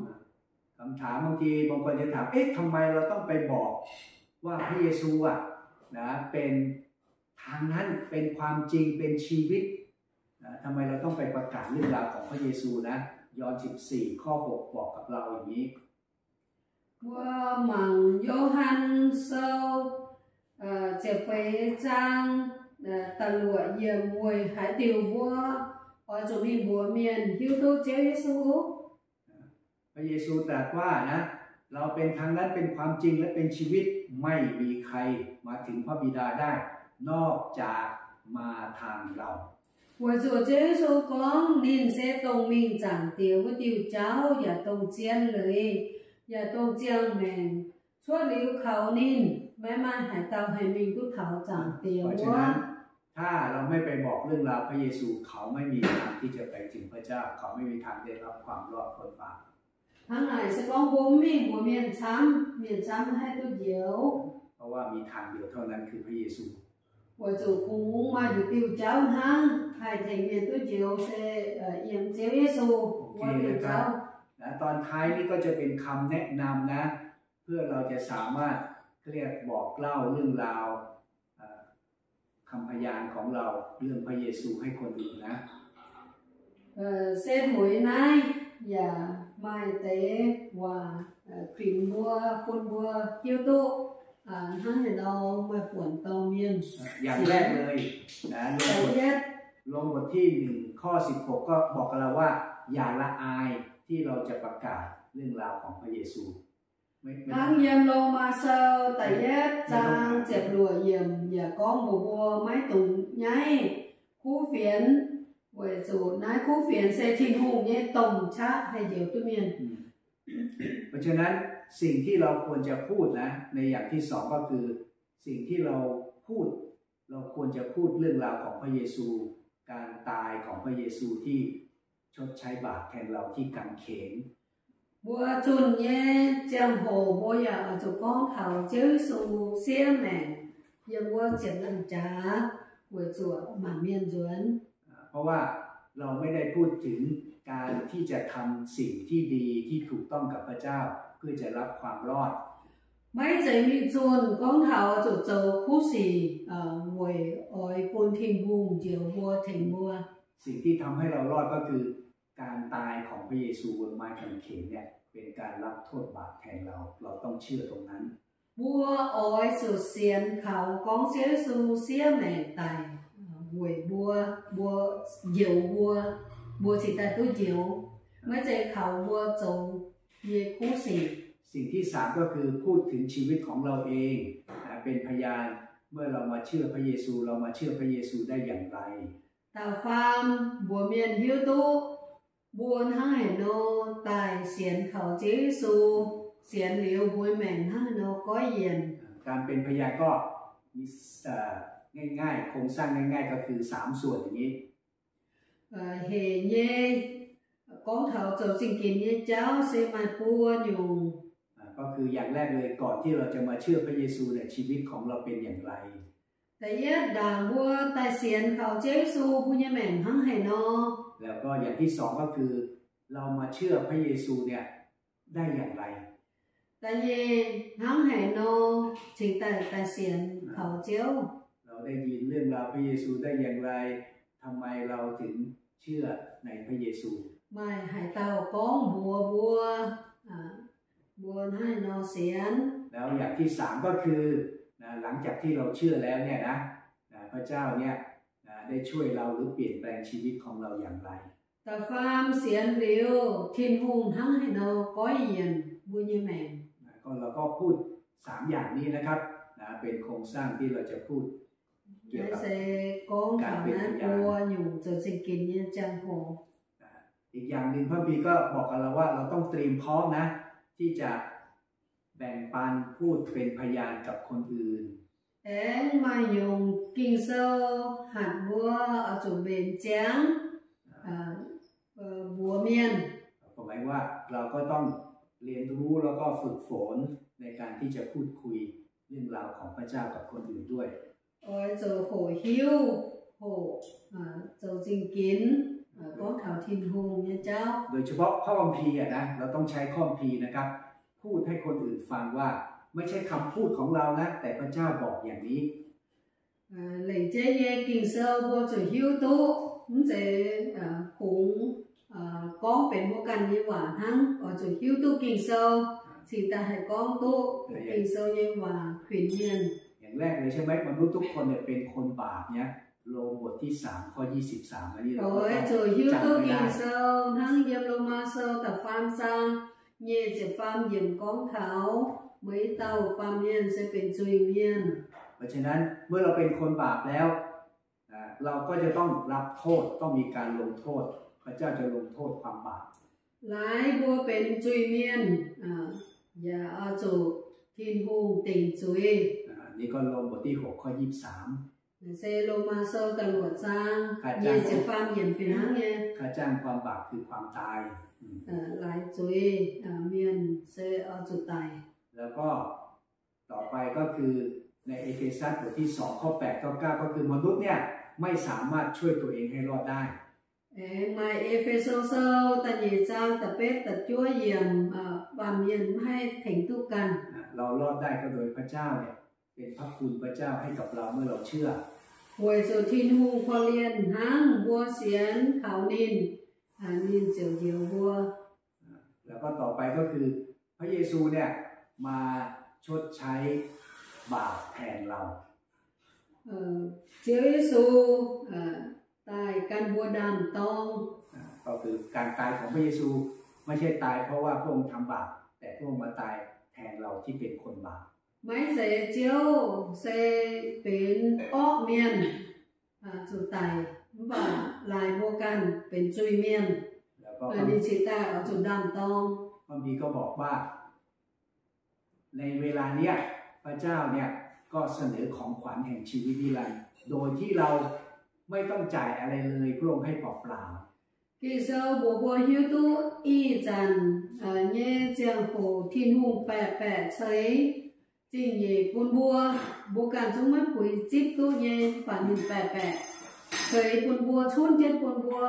คำถามบางทีบางคนจะถาม เอ๊ะ ทำไมเราต้องไปบอกว่าพระเยซูอ่ะนะ เป็นทางนั้น เป็นความจริง เป็นชีวิตนะ ทำไมเราต้องไปประกาศเรื่องราวของพระเยซูนะ ยอห์นสิบสี่ข้อหกบอกกับเราอย่างนี้ Mbuo mangc Yo^han Sou ziepc feix zaang da'luoqc yiemc weic haaix diuc mbuo oix zuqc mingh mbuox mienh hiuv duqv Ziouv Yesu? พระเยซูตรัสว่านะ เราเป็นทางนั้น เป็นความจริง และเป็นชีวิต ไม่มีใครมาถึงพระบิดาได้ นอกจากมาทางเรา Weic zuqc Ziouv Yesu gorngv ninh se dongh mingh Zaangc Diex wuov diuh jauv yaac dongh zien leiz yaac dongh ziangh maengc. Cuotv liuz kaux ninh, maiv maaih haaix dauh haih mingh duqv taux Zaangc Diex wuov. ถ้าเราไม่ไปบอกเรื่องราวพระเยซู เขาไม่มีทางที่จะไปถึงพระเจ้า เขาไม่มีทางได้รับความรอดพ้นบาป Hnangv naaic se gorngv mbuo mv mingh mbuox mienh camv, mienh camv maiv haih duqv njoux. เพราะว่ามีทางเดียวเท่านั้นคือพระเยซู Weic zuqc kungx maaih nduqc diuh jauv hnangv haih tengx mienh duqv njoux se yiem Ziouv Yesu wuov diuh jauv. และตอนท้ายนี่ก็จะเป็นคำแนะนำนะ เพื่อเราจะสามารถ เขาเรียก บอกเล่าเรื่องราว คำพยานของเราเรื่องพระเยซูให้คนอื่นนะ Setv mueiz naaiv yaac maaih deix waac kuinx mbuo, bun mbuo hiuv duqv hnangv haaix nor maaih buonc dorh mienh. อย่างแรกเลยนะ ลงบทที่หนึ่งข้อสิบหกก็บอกกับเราว่าอย่าละอายที่เราจะประกาศเรื่องราวของพระเยซู Hnangv yiem Lomaa Sou da'yietv zaang ziepc luoqc yiemc yaac gorngv mbuox mbuo maiv dungx nyaiv kuv fienx, weic zuqc naaiv kuv fienx se Tin-Hungh nyei domh qaqv haih njoux duqv mienh. เพราะฉะนั้นสิ่งที่เราควรจะพูดนะ ในอย่างที่สองก็คือสิ่งที่เราพูด เราควรจะพูดเรื่องราวของพระเยซู การตายของพระเยซูที่ชดใช้บาปแทนเราที่กางเขน Mbuo zunh nyei ziangh hoc mbuo yaac oix zuqc gorngv taux Ziouv Yesu siev maengc yiem wuov ziepc nzaangc jaax weic zuqc maanc mienh nzuonx. เพราะว่าเราไม่ได้พูดถึงการที่จะทำสิ่งที่ดีที่ถูกต้องกับพระเจ้าเพื่อจะรับความรอด Maiv zeiz mingh zunh gorngv taux zuqc zoux kuv sic weic oix bun Tin-Hungh njoux mbuo tengx mbuo. สิ่งที่ทำให้เรารอดก็คือการตายของพระเยซูบนไม้กางเขนเนี่ยเป็นการรับโทษบาปแทนเรา เราต้องเชื่อตรงนั้น Mbuo oix zuqc sienx kaux gorngv Ziouv Yesu siev maengc daic weic mbuo, mbuo njoux mbuo, mbuo cingx daaih duqv njoux. Maiv zeiz kaux mbuo zoux nyei kuv sic. สิ่งที่สามก็คือพูดถึงชีวิตของเราเองนะ เป็นพยาน เมื่อเรามาเชื่อพระเยซู เรามาเชื่อพระเยซูได้อย่างไร Da'faam, mbuox mienh hiuv duqv mbuo hnangv haaix nor daaih sienx kaux Ziouv Yesu, sienx liuz mbuo maengc hnangv haaix nor goiv yienc. การเป็นพยานก็มีเอ่อง่ายๆ โครงสร้างง่ายๆ ก็คือสามส่วนอย่างนี้ Hec nyei gorngv taux zoux zingh ginx nyei jauv se maaih buo nyungc. ก็คืออย่างแรกเลย ก่อนที่เราจะมาเชื่อพระเยซูเนี่ย ชีวิตของเราเป็นอย่างไร Da'yietv ndaangc mbuo daaih sienx kaux Ziouv Yesu mbuo nyei maengc hnangv haaix nor. แล้วก็อย่างที่สองก็คือ เรามาเชื่อพระเยซูเนี่ยได้อย่างไร Da'nyeic hnangv haaix nor cingx daaih daaih sienx kaux Ziouv. เราได้ยินเรื่องราวพระเยซูได้อย่างไร ทำไมเราถึงเชื่อในพระเยซู Maaih haaix dauh gorngv mbuox mbuo, mbuo hnangv haaix nor sienx. แล้วอย่างที่สามก็คือนะ หลังจากที่เราเชื่อแล้วเนี่ยนะนะ พระเจ้าเนี่ยนะได้ช่วยเราหรือเปลี่ยนแปลงชีวิตของเราอย่างไร Da'faam sienx liuz Tin-Hungh hnangv haaix nor goiv yienc mbuo nyei maengc. ก็เราก็พูดสามอย่างนี้นะครับนะ เป็นโครงสร้างที่เราจะพูดเกี่ยวกับ Naaiv se gorngv taux naaiv buo nyungc zoux zingh ginx nyei ziangh hoc. อีกอย่างหนึ่งพระคัมภีร์ก็บอกกับเราว่าเราต้องเตรียมพร้อมนะ ที่จะแบ่งปันพูดเป็นพยานกับคนอื่น Aengx maaih nyungc Ging-Sou hatc mbuo oix zuqc mbenc ziangx mbuox mienh. หมายว่าเราก็ต้องเรียนรู้แล้วก็ฝึกฝนในการที่จะพูดคุยเรื่องราวของพระเจ้ากับคนอื่นด้วย Oix zuqc hoqc hiuv, hoqc zoux zingh ginx gorngv taux Tin-Hungh nyei jauv. โดยเฉพาะข้อคัมภีร์อะนะ เราต้องใช้ข้อคัมภีร์นะครับ พูดให้คนอื่นฟังว่าไม่ใช่คำพูดของเรานะ แต่พระเจ้าบอกอย่างนี้ Lengc jeiv nyei Ging-Sou mbuo zuqc hiuv duqv, mv zeiz kungx gorngv benx mbuo ganh nyei waac hnangv. Oix zuqc hiuv duqv Ging-Sou cingx daaih haih gorngv duqv Ging-Sou nyei waac kuinx mienh. อย่างแรกเลยใช่ไหม มนุษย์ทุกคนเนี่ยเป็นคนบาปเนี่ย โรมบทที่สามข้อยี่สิบสาม อันนี้เราก็ต้อง Oix zuqc hiuv duqv Ging-Sou hnangv yiem Lomaa Sou da'faam zaang nyic ziepc faam yiemc gorngv taux, mbuo dauh baamh mienh se benx zuiz-mienh. เพราะฉะนั้นเมื่อเราเป็นคนบาปแล้ว เราก็จะต้องรับโทษ ต้องมีการลงโทษ พระเจ้าจะลงโทษความบาป Laaix mbuo benx zuiz-mienh yaac oix zuqc Tin-Hungh dingc zuiz. อันนี้ก็โรมบทที่หกข้อยี่สิบสาม Naaiv se Lomaa Sou da'luoqc zaang nyic ziepc faam yiemc fih hnangv nyei. ค่าจ้างความบาปคือความตาย Laaix zuiz-mienh se oix zuqc daic. แล้วก็ต่อไปก็คือในเอเฟซัสบทที่สองข้อแปดข้อเก้า ก็คือมนุษย์เนี่ยไม่สามารถช่วยตัวเองให้รอดได้ Aengx maaih E^fe^so Sou da'nyeic zaang da'betv da'juov yiemc, baamh mienh maiv haih tengx duqv ganh. เรารอดได้ก็โดยพระเจ้าเนี่ยเป็นพระคุณพระเจ้าให้กับเราเมื่อเราเชื่อ Weic zuqc Tin-Hungh korv-lienh hnangv mbuo sienx kaux ninh, ninh ziouc njoux mbuo. แล้วก็ต่อไปก็คือพระเยซูเนี่ยมาชดใช้บาปแทนเรา Ziouv Yesu daaih gan mbuo ndaam-dorng. ก็คือการตายของพระเยซูไม่ใช่ตายเพราะว่าพระองค์ทำบาป แต่พระองค์มาตายแทนเราที่เป็นคนบาป Maiv zeiz Ziouv se benx orqv mienh zuqc daic, mv baac laaix mbuo ganh benx zuiz-mienh, ninh cingx daaih oix zuqc ndaam-dorng. พระคัมภีร์ก็บอกว่า ในเวลาเนี้ยพระเจ้าเนี่ยก็เสนอของขวัญแห่งชีวิตนิรันดร์โดยที่เราไม่ต้องจ่ายอะไรเลยพระองค์ให้เปล่าๆ Ging-Sou mbuox mbuo hiuv duqv ih zanc nyei ziangh hoc Tin-Hungh baeqc baeqc ceix zingh nyeic bun mbuo, mbuo ganh zungv maiv puix zipv duqv nyei, mv baac ninh baeqc baeqc ceix bun mbuo, cunv jienv bun mbuo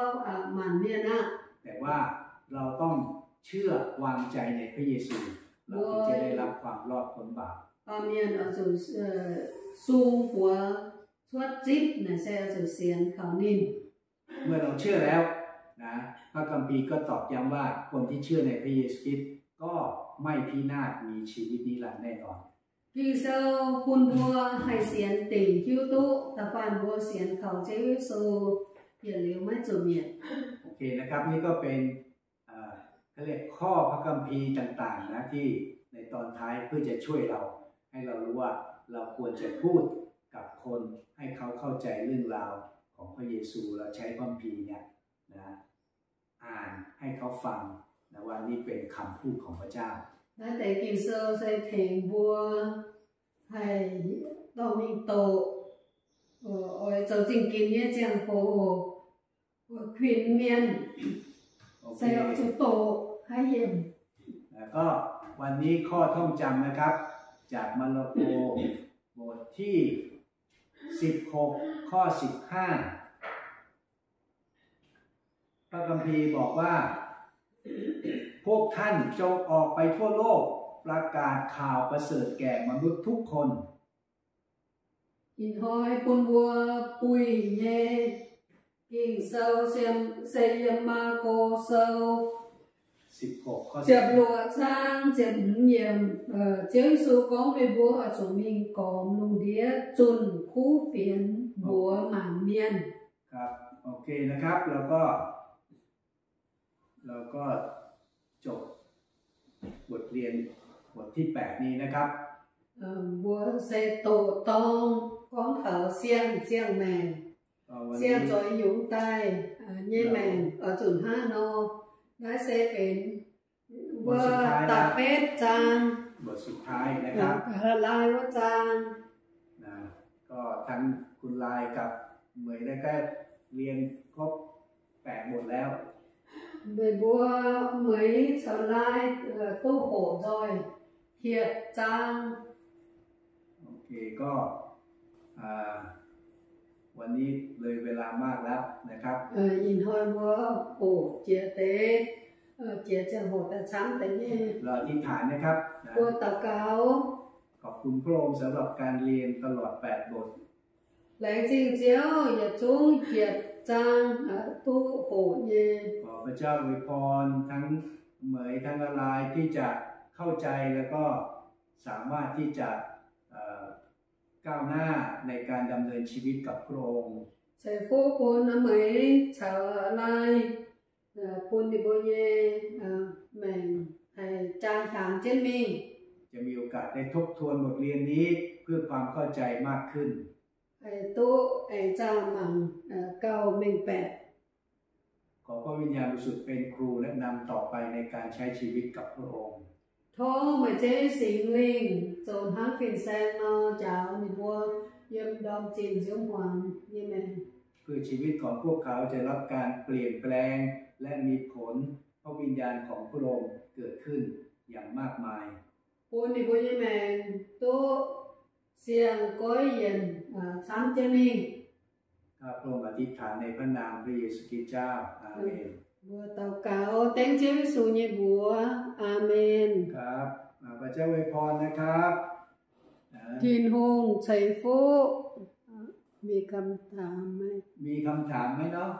maanc mienh aqv. แต่ว่าเราต้องเชื่อวางใจในพระเยซู เราถึงจะได้รับความรอดพ้นบาป Baamh mienh oix zuqc sung buoz cuotv zipv naaic se oix zuqc sienx kaux ninh. เมื่อเราเชื่อแล้วนะ พระคัมภีร์ก็ตอกย้ำว่าคนที่เชื่อในพระเยซูคริสต์ก็ไม่พินาศ มีชีวิตนิรันดร์แน่นอน Ging-Sou bun mbuo haih sienx dingc hiuv duqv da'faanh mbuo sienx kaux Ziouv Yesu yietc liuz maiv zuqc mietc. โอเคนะครับ นี่ก็เป็น เขาเรียกข้อพระคัมภีร์ต่างๆนะที่ในตอนท้ายเพื่อจะช่วยเราให้เรารู้ว่าเราควรจะพูดกับคนให้เขาเข้าใจเรื่องราวของพระเยซู เราใช้พระคัมภีร์เนี่ยนะอ่านให้เขาฟังนะว่านี่เป็นคำพูดของพระเจ้า Naaiv deix Ging-Sou se tengx mbuo haih dorh mingh doqc, oix zoux zingh ginx nyei ziangh hoc, kuinx mienh se oix zuqc doqc haiv yiemc. แล้วก็วันนี้ข้อท่องจำนะครับ จากมาระโกบทที่สิบหก ข้อสิบห้า พระคัมภีร์บอกว่า พวกท่านจงออกไปทั่วโลก ประกาศข่าวประเสริฐแก่มนุษย์ทุกคน Ih hnoi bun mbuo buih nyei Ging-Sou se yiem Maako Sou ziepc luoqc zaang ziepc hmz yiemc. Ziouv Yesu gorngv mbuo oix zuqc mingh gormx lungh ndiev zunh kuv fienx mbuox maanc mienh. ครับ โอเคนะครับ แล้วก็ เราก็จบบทเรียนบทที่แปดนี้นะครับ Mbuo se doqc dorng gorngv taux siang-ziangh maengc, siang-zoix yungz daaih nyei maengc oix zuqc hnangv nor. Naaiv se benx wuov da'betv zaang, บทสุดท้ายนะครับ lai wuov zaang. นะ ก็ทั้งคุณลายกับเหมยได้ก็เรียนครบแปดบทแล้ว Meih mbuo Meih caux Lai duqv hoqc nzoih hietc zaang. โอเค ก็ อ่า วันนี้เลยเวลามากแล้วนะครับ Ih hnoi mbuo hoqc jiex deix, jiex ziangh hoc daaih camv deix nyei. เราอธิษฐานนะครับ นะ Mbuo daux gaux. ขอบคุณพระองค์สำหรับการเรียนตลอดแปดบท Laengz zingh Ziouv, yietc zungv hietc zaang duqv hoqc nyei. ขอพระเจ้าอวยพรทั้งเหมยทั้งละลายที่จะเข้าใจแล้วก็สามารถที่จะเอ่อก้าวหน้าในการดำเนินชีวิตกับพระองค์ Ceix fuqv bun Meih caux Lai bun ninh mbuo nyei maengc haih jaa hnyangx jienv mingh. จะมีโอกาสได้ทบทวนบทเรียนนี้เพื่อความเข้าใจมากขึ้น Haih duqv aengx zaah mangc gauh mengh baeqc. ขอพระวิญญาณบริสุทธิ์เป็นครูและนำต่อไปในการใช้ชีวิตกับพระองค์ Tov Meih Ziouv Singx Lingh zoux hnangv fin-saeng nor njaaux ninh mbuo yiem ndorm zinh nziouv hmuangx nyei maengc. เพื่อชีวิตของพวกเขาจะรับการเปลี่ยนแปลงและมีผลพระวิญญาณของพระองค์เกิดขึ้นอย่างมากมาย Bun ninh mbuo nyei maengc duqv siang-goiv yienc camv jienv mingh. ข้าพระองค์อธิษฐานในพระนามพระเยซูคริสต์เจ้า อาเมน Mbuo daux gaux dengv Ziouv Yesu nyei mbuox. Aamen. ครับ อ่า พระเจ้าอวยพรนะครับ นะ Tin-Hungh ceix fuqv. มีคำถามไหม มีคำถามไหมเนาะ